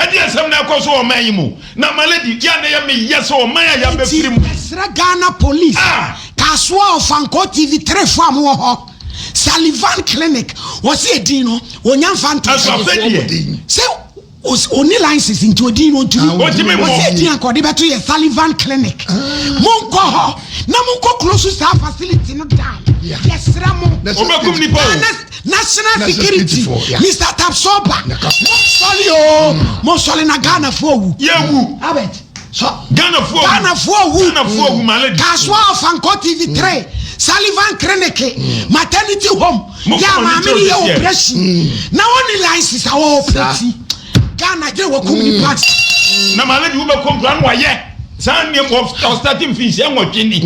Ɛdeɛ nsɛm na ɛkɔ so wɔ ɔman yi mu na ma lady yɛ na ɛyɛ me yɛ sɛ ɔman a yɛabɛfiri mu. Nti yɛsrɛ Ghana police, Kasoa Ɔfankɔɔ TV 3 foɔ a mowɔ hɔ, Sullivan clinic, wɔse edin no wɔnya mfa nto so. Ɛso afɛ deɛ. Sɛ ɔnni license nti odin no ɔntumi. Ɔntumi mmɔ. Wɔse edin anka ɔde bɛto yɛ Sullivan clinic. Monkɔ hɔ na monkɔ close saa facility no down. Yɛsrɛ mo. Ɔbɛkum nipa o. National security Mister Tapsoba monsɔre oo monsɔre na Ghana foɔ wu. Yɛwu. Albert sɔ. Ghana foɔ wu. Ghana foɔ wu. Ghana foɔ wu my lady. Kasoa Ɔfankɔ TV 3 Sullivan Clinic maternity home yɛ a maame no yɛ operation na wɔnni license a wɔ operate. Ghana gyina wakum nipa. Na maame de wobɛkɔ nkura no wayɛ saa nneɛma ɔstate mfinhyia nwɔtwe ni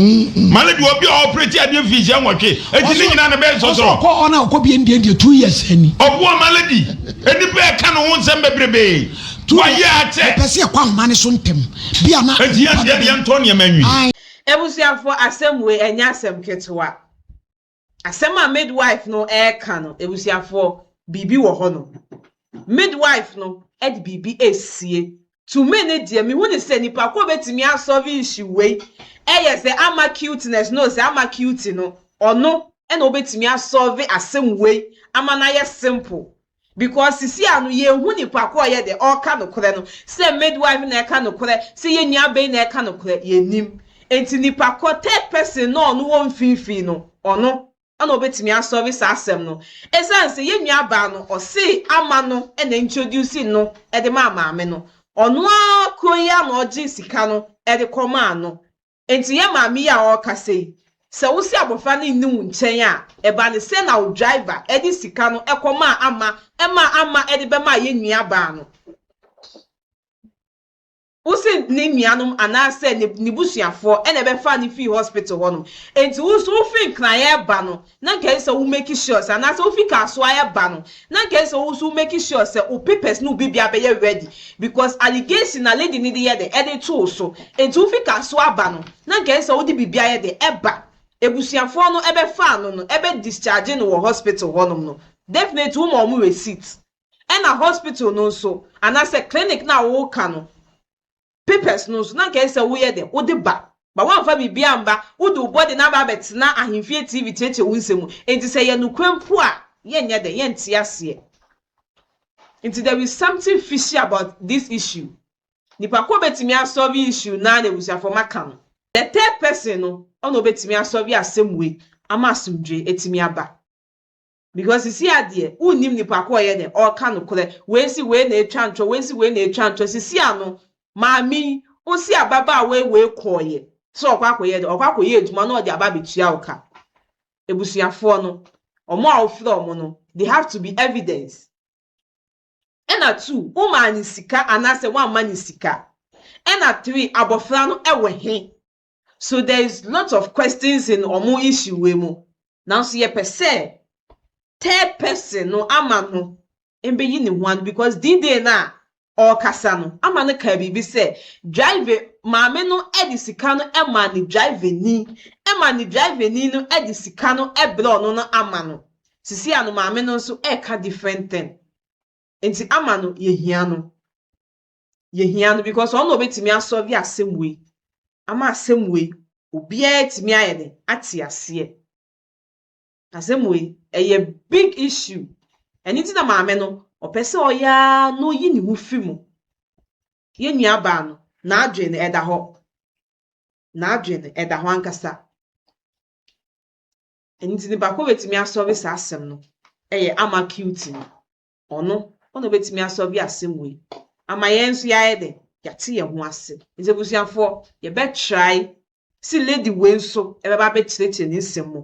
maame de obi a ɔoperate adeɛ mfinhyia nwɔtwe eti ne nyinaa na bɛyɛ sɔsɔrɔ. Ɔsɔ ɔkɔ ɔna ɔkɔ bie ndie ndie 2 years ani. Ɔboa maame di nipa ɛka ne ho nsɛm bebrebe wayɛ akyɛ. Ɛpɛ sɛ yɛkɔ ahoma ne so ntɛm bi a na. Eti yɛn deɛ yɛn tɔ nneɛma nwi. Ebusuafoɔ asɛm wei ɛnyɛ asɛm ketewa. Asɛm a midwife no ɛreka no ebusuafoɔ biribi wɔ hɔ no. Midwife no ɛde biribi esie. To me ne deɛ mehu ne sɛ nipa ko betumi asolve issue wei ɛyɛ sɛ ama cuteness no sɛ ama cutie no ɔno ɛna obetumi asolve asɛm wei ama no ayɛ simple because sisi ano yɛnhu nipa ko a ɔyɛ deɛ ɔreka nokorɛ no sɛ midwife na ɛka nokorɛ sɛ yɛn nua bɛyi na ɛka nokorɛ yɛnim nti nipa ko third person na ɔno wɔ mfimfini no ɔno ɛna obetumi asolve saa asɛm no ɛsiane sɛ yɛn nua baa no ɔse ama no ɛna introduce no ɛde maa maame no ɔno ara kuro yi a na ɔgye sika no ɛde kɔ maa no nti yɛn maame yi a ɔrekasa yi sɛ wosi abɔfra no nni wo nkyɛn a ɛba ne sɛ na wo driver ɛde sika no ɛkɔ maa ama ɛma ama ɛde bɛma yɛn nua baa no. Wo se ne nuanom anaasɛ ne ne busuafoɔ ɛna ɛbɛfaa no fii hospital hɔ nom. Enti wo nso wo firi Nkran ɛɛba no na nka ɛsɛ sɛ wo make sure sɛ anaasɛ wo fi Kasoa ɛɛba no na nka ɛsɛ sɛ wo nso wo make sure sɛ wo papers ne wo biribiara bɛyɛ ready because allegation na lady no de yɛ dɛn ɛde to wo so. Enti wo fi Kasoa ba no na nka ɛsɛ sɛ wode biribiara yɛ dɛn ɛba. Abusuafoɔ no ɛbɛfaa no no ɛbɛ discharge no wɔ hospital hɔ nom no definitely wo ma wɔn receipt. Ɛna hospital no nso anaasɛ clinic no a woka no papers no nso na nka ɛsɛ sɛ woyɛ dɛn wode ba but woamfa biribi amba wode wo body no aba abɛtena ahemfie TV kyerɛkyerɛ wo nsɛm mu enti sɛ ɛyɛ nokorɛ mpo a yɛnyɛ dɛn yɛnte aseɛ nti there is something fishy about this issue nipa ko obetumi asɔlve issue no ara na abusuafoɔ maka no the third person no ɔna obetumi asɔlve asɛm wei ama asomdwoe atumi aba. Because sisi a deɛ wonnim nipa ko ɔyɛ dɛn ɔreka nokorɛ wei si wei na atwa ntorɔ wei si wei na atwa ntorɔ sisi a no maame yi osi ababaawa yi wei kɔɔyɛ sɛ ɔkɔ akɔyɛ dɛn ɔkɔ akɔyɛ adwuma na ɔde aba abɛtua wo ka abusuafoɔ no ɔmo a wofrɛ ɔmo no they have to be evidence ɛna two womaa ne sika anaasɛ woamma ne sika ɛna three abɔfra no ɛwɔ he So there is lot of questions in ɔmo issue wei mu nanso yɛpɛ sɛ third person no ama no mbeyi ne ho ano because D-day no a ɔrekasa no ama no kaa biribi sɛ drive maame no de sika no maa ne driver ni ɛma ne driver ni no de sika no brɛ ɔno no ama no sisi ano maame no nso ɛreka different thing nti ama no yɛhia no. Yɛhia no because ɔno na ɔbɛtumi asɔlve asɛm wei ama asɛm wei obiara atumi ayɛ dɛn ate aseɛ. Asɛm wei ɛyɛ big issue. Ɛno nti na maame no ɔpɛ sɛ ɔyɛ ara na ɔyi ne ho fi mu. Yɛn nuabaa no n'adwene no ɛda hɔ. N'adwene no ɛda hɔ ankasa. Ɛno nti nipa ko bɛtumi asɔlve saa asɛm no ɛyɛ ama cutie no. Ɔno ɔna obetumi asɔlve asɛm wei ama yɛn nso yɛayɛ dɛn? Yɛate yɛn ho ase. Nti abusuafoɔ, yɛbɛ try se lady wei nso ɛbɛba abɛkyerɛkyerɛ ne nsɛm mu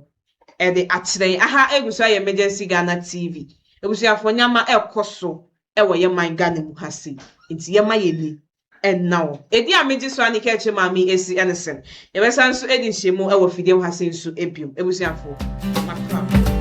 ɛde akyerɛ yɛn. Aha egu so ayɛ Emergency Ghana TV. Abusuafoɔ, nneɛma ɛkɔ so ɛwɔ yɛn man Ghana mu ha sei. Nti yɛma yɛn ani nna hɔ. Edin a megye so a ne kɛkyerɛ maame yi esi ɛne sɛn? Yɛbɛsan nso adi nhyiamu ɛwɔ fidie mu ha sei nso biom. Abusuafoɔ, makra mo.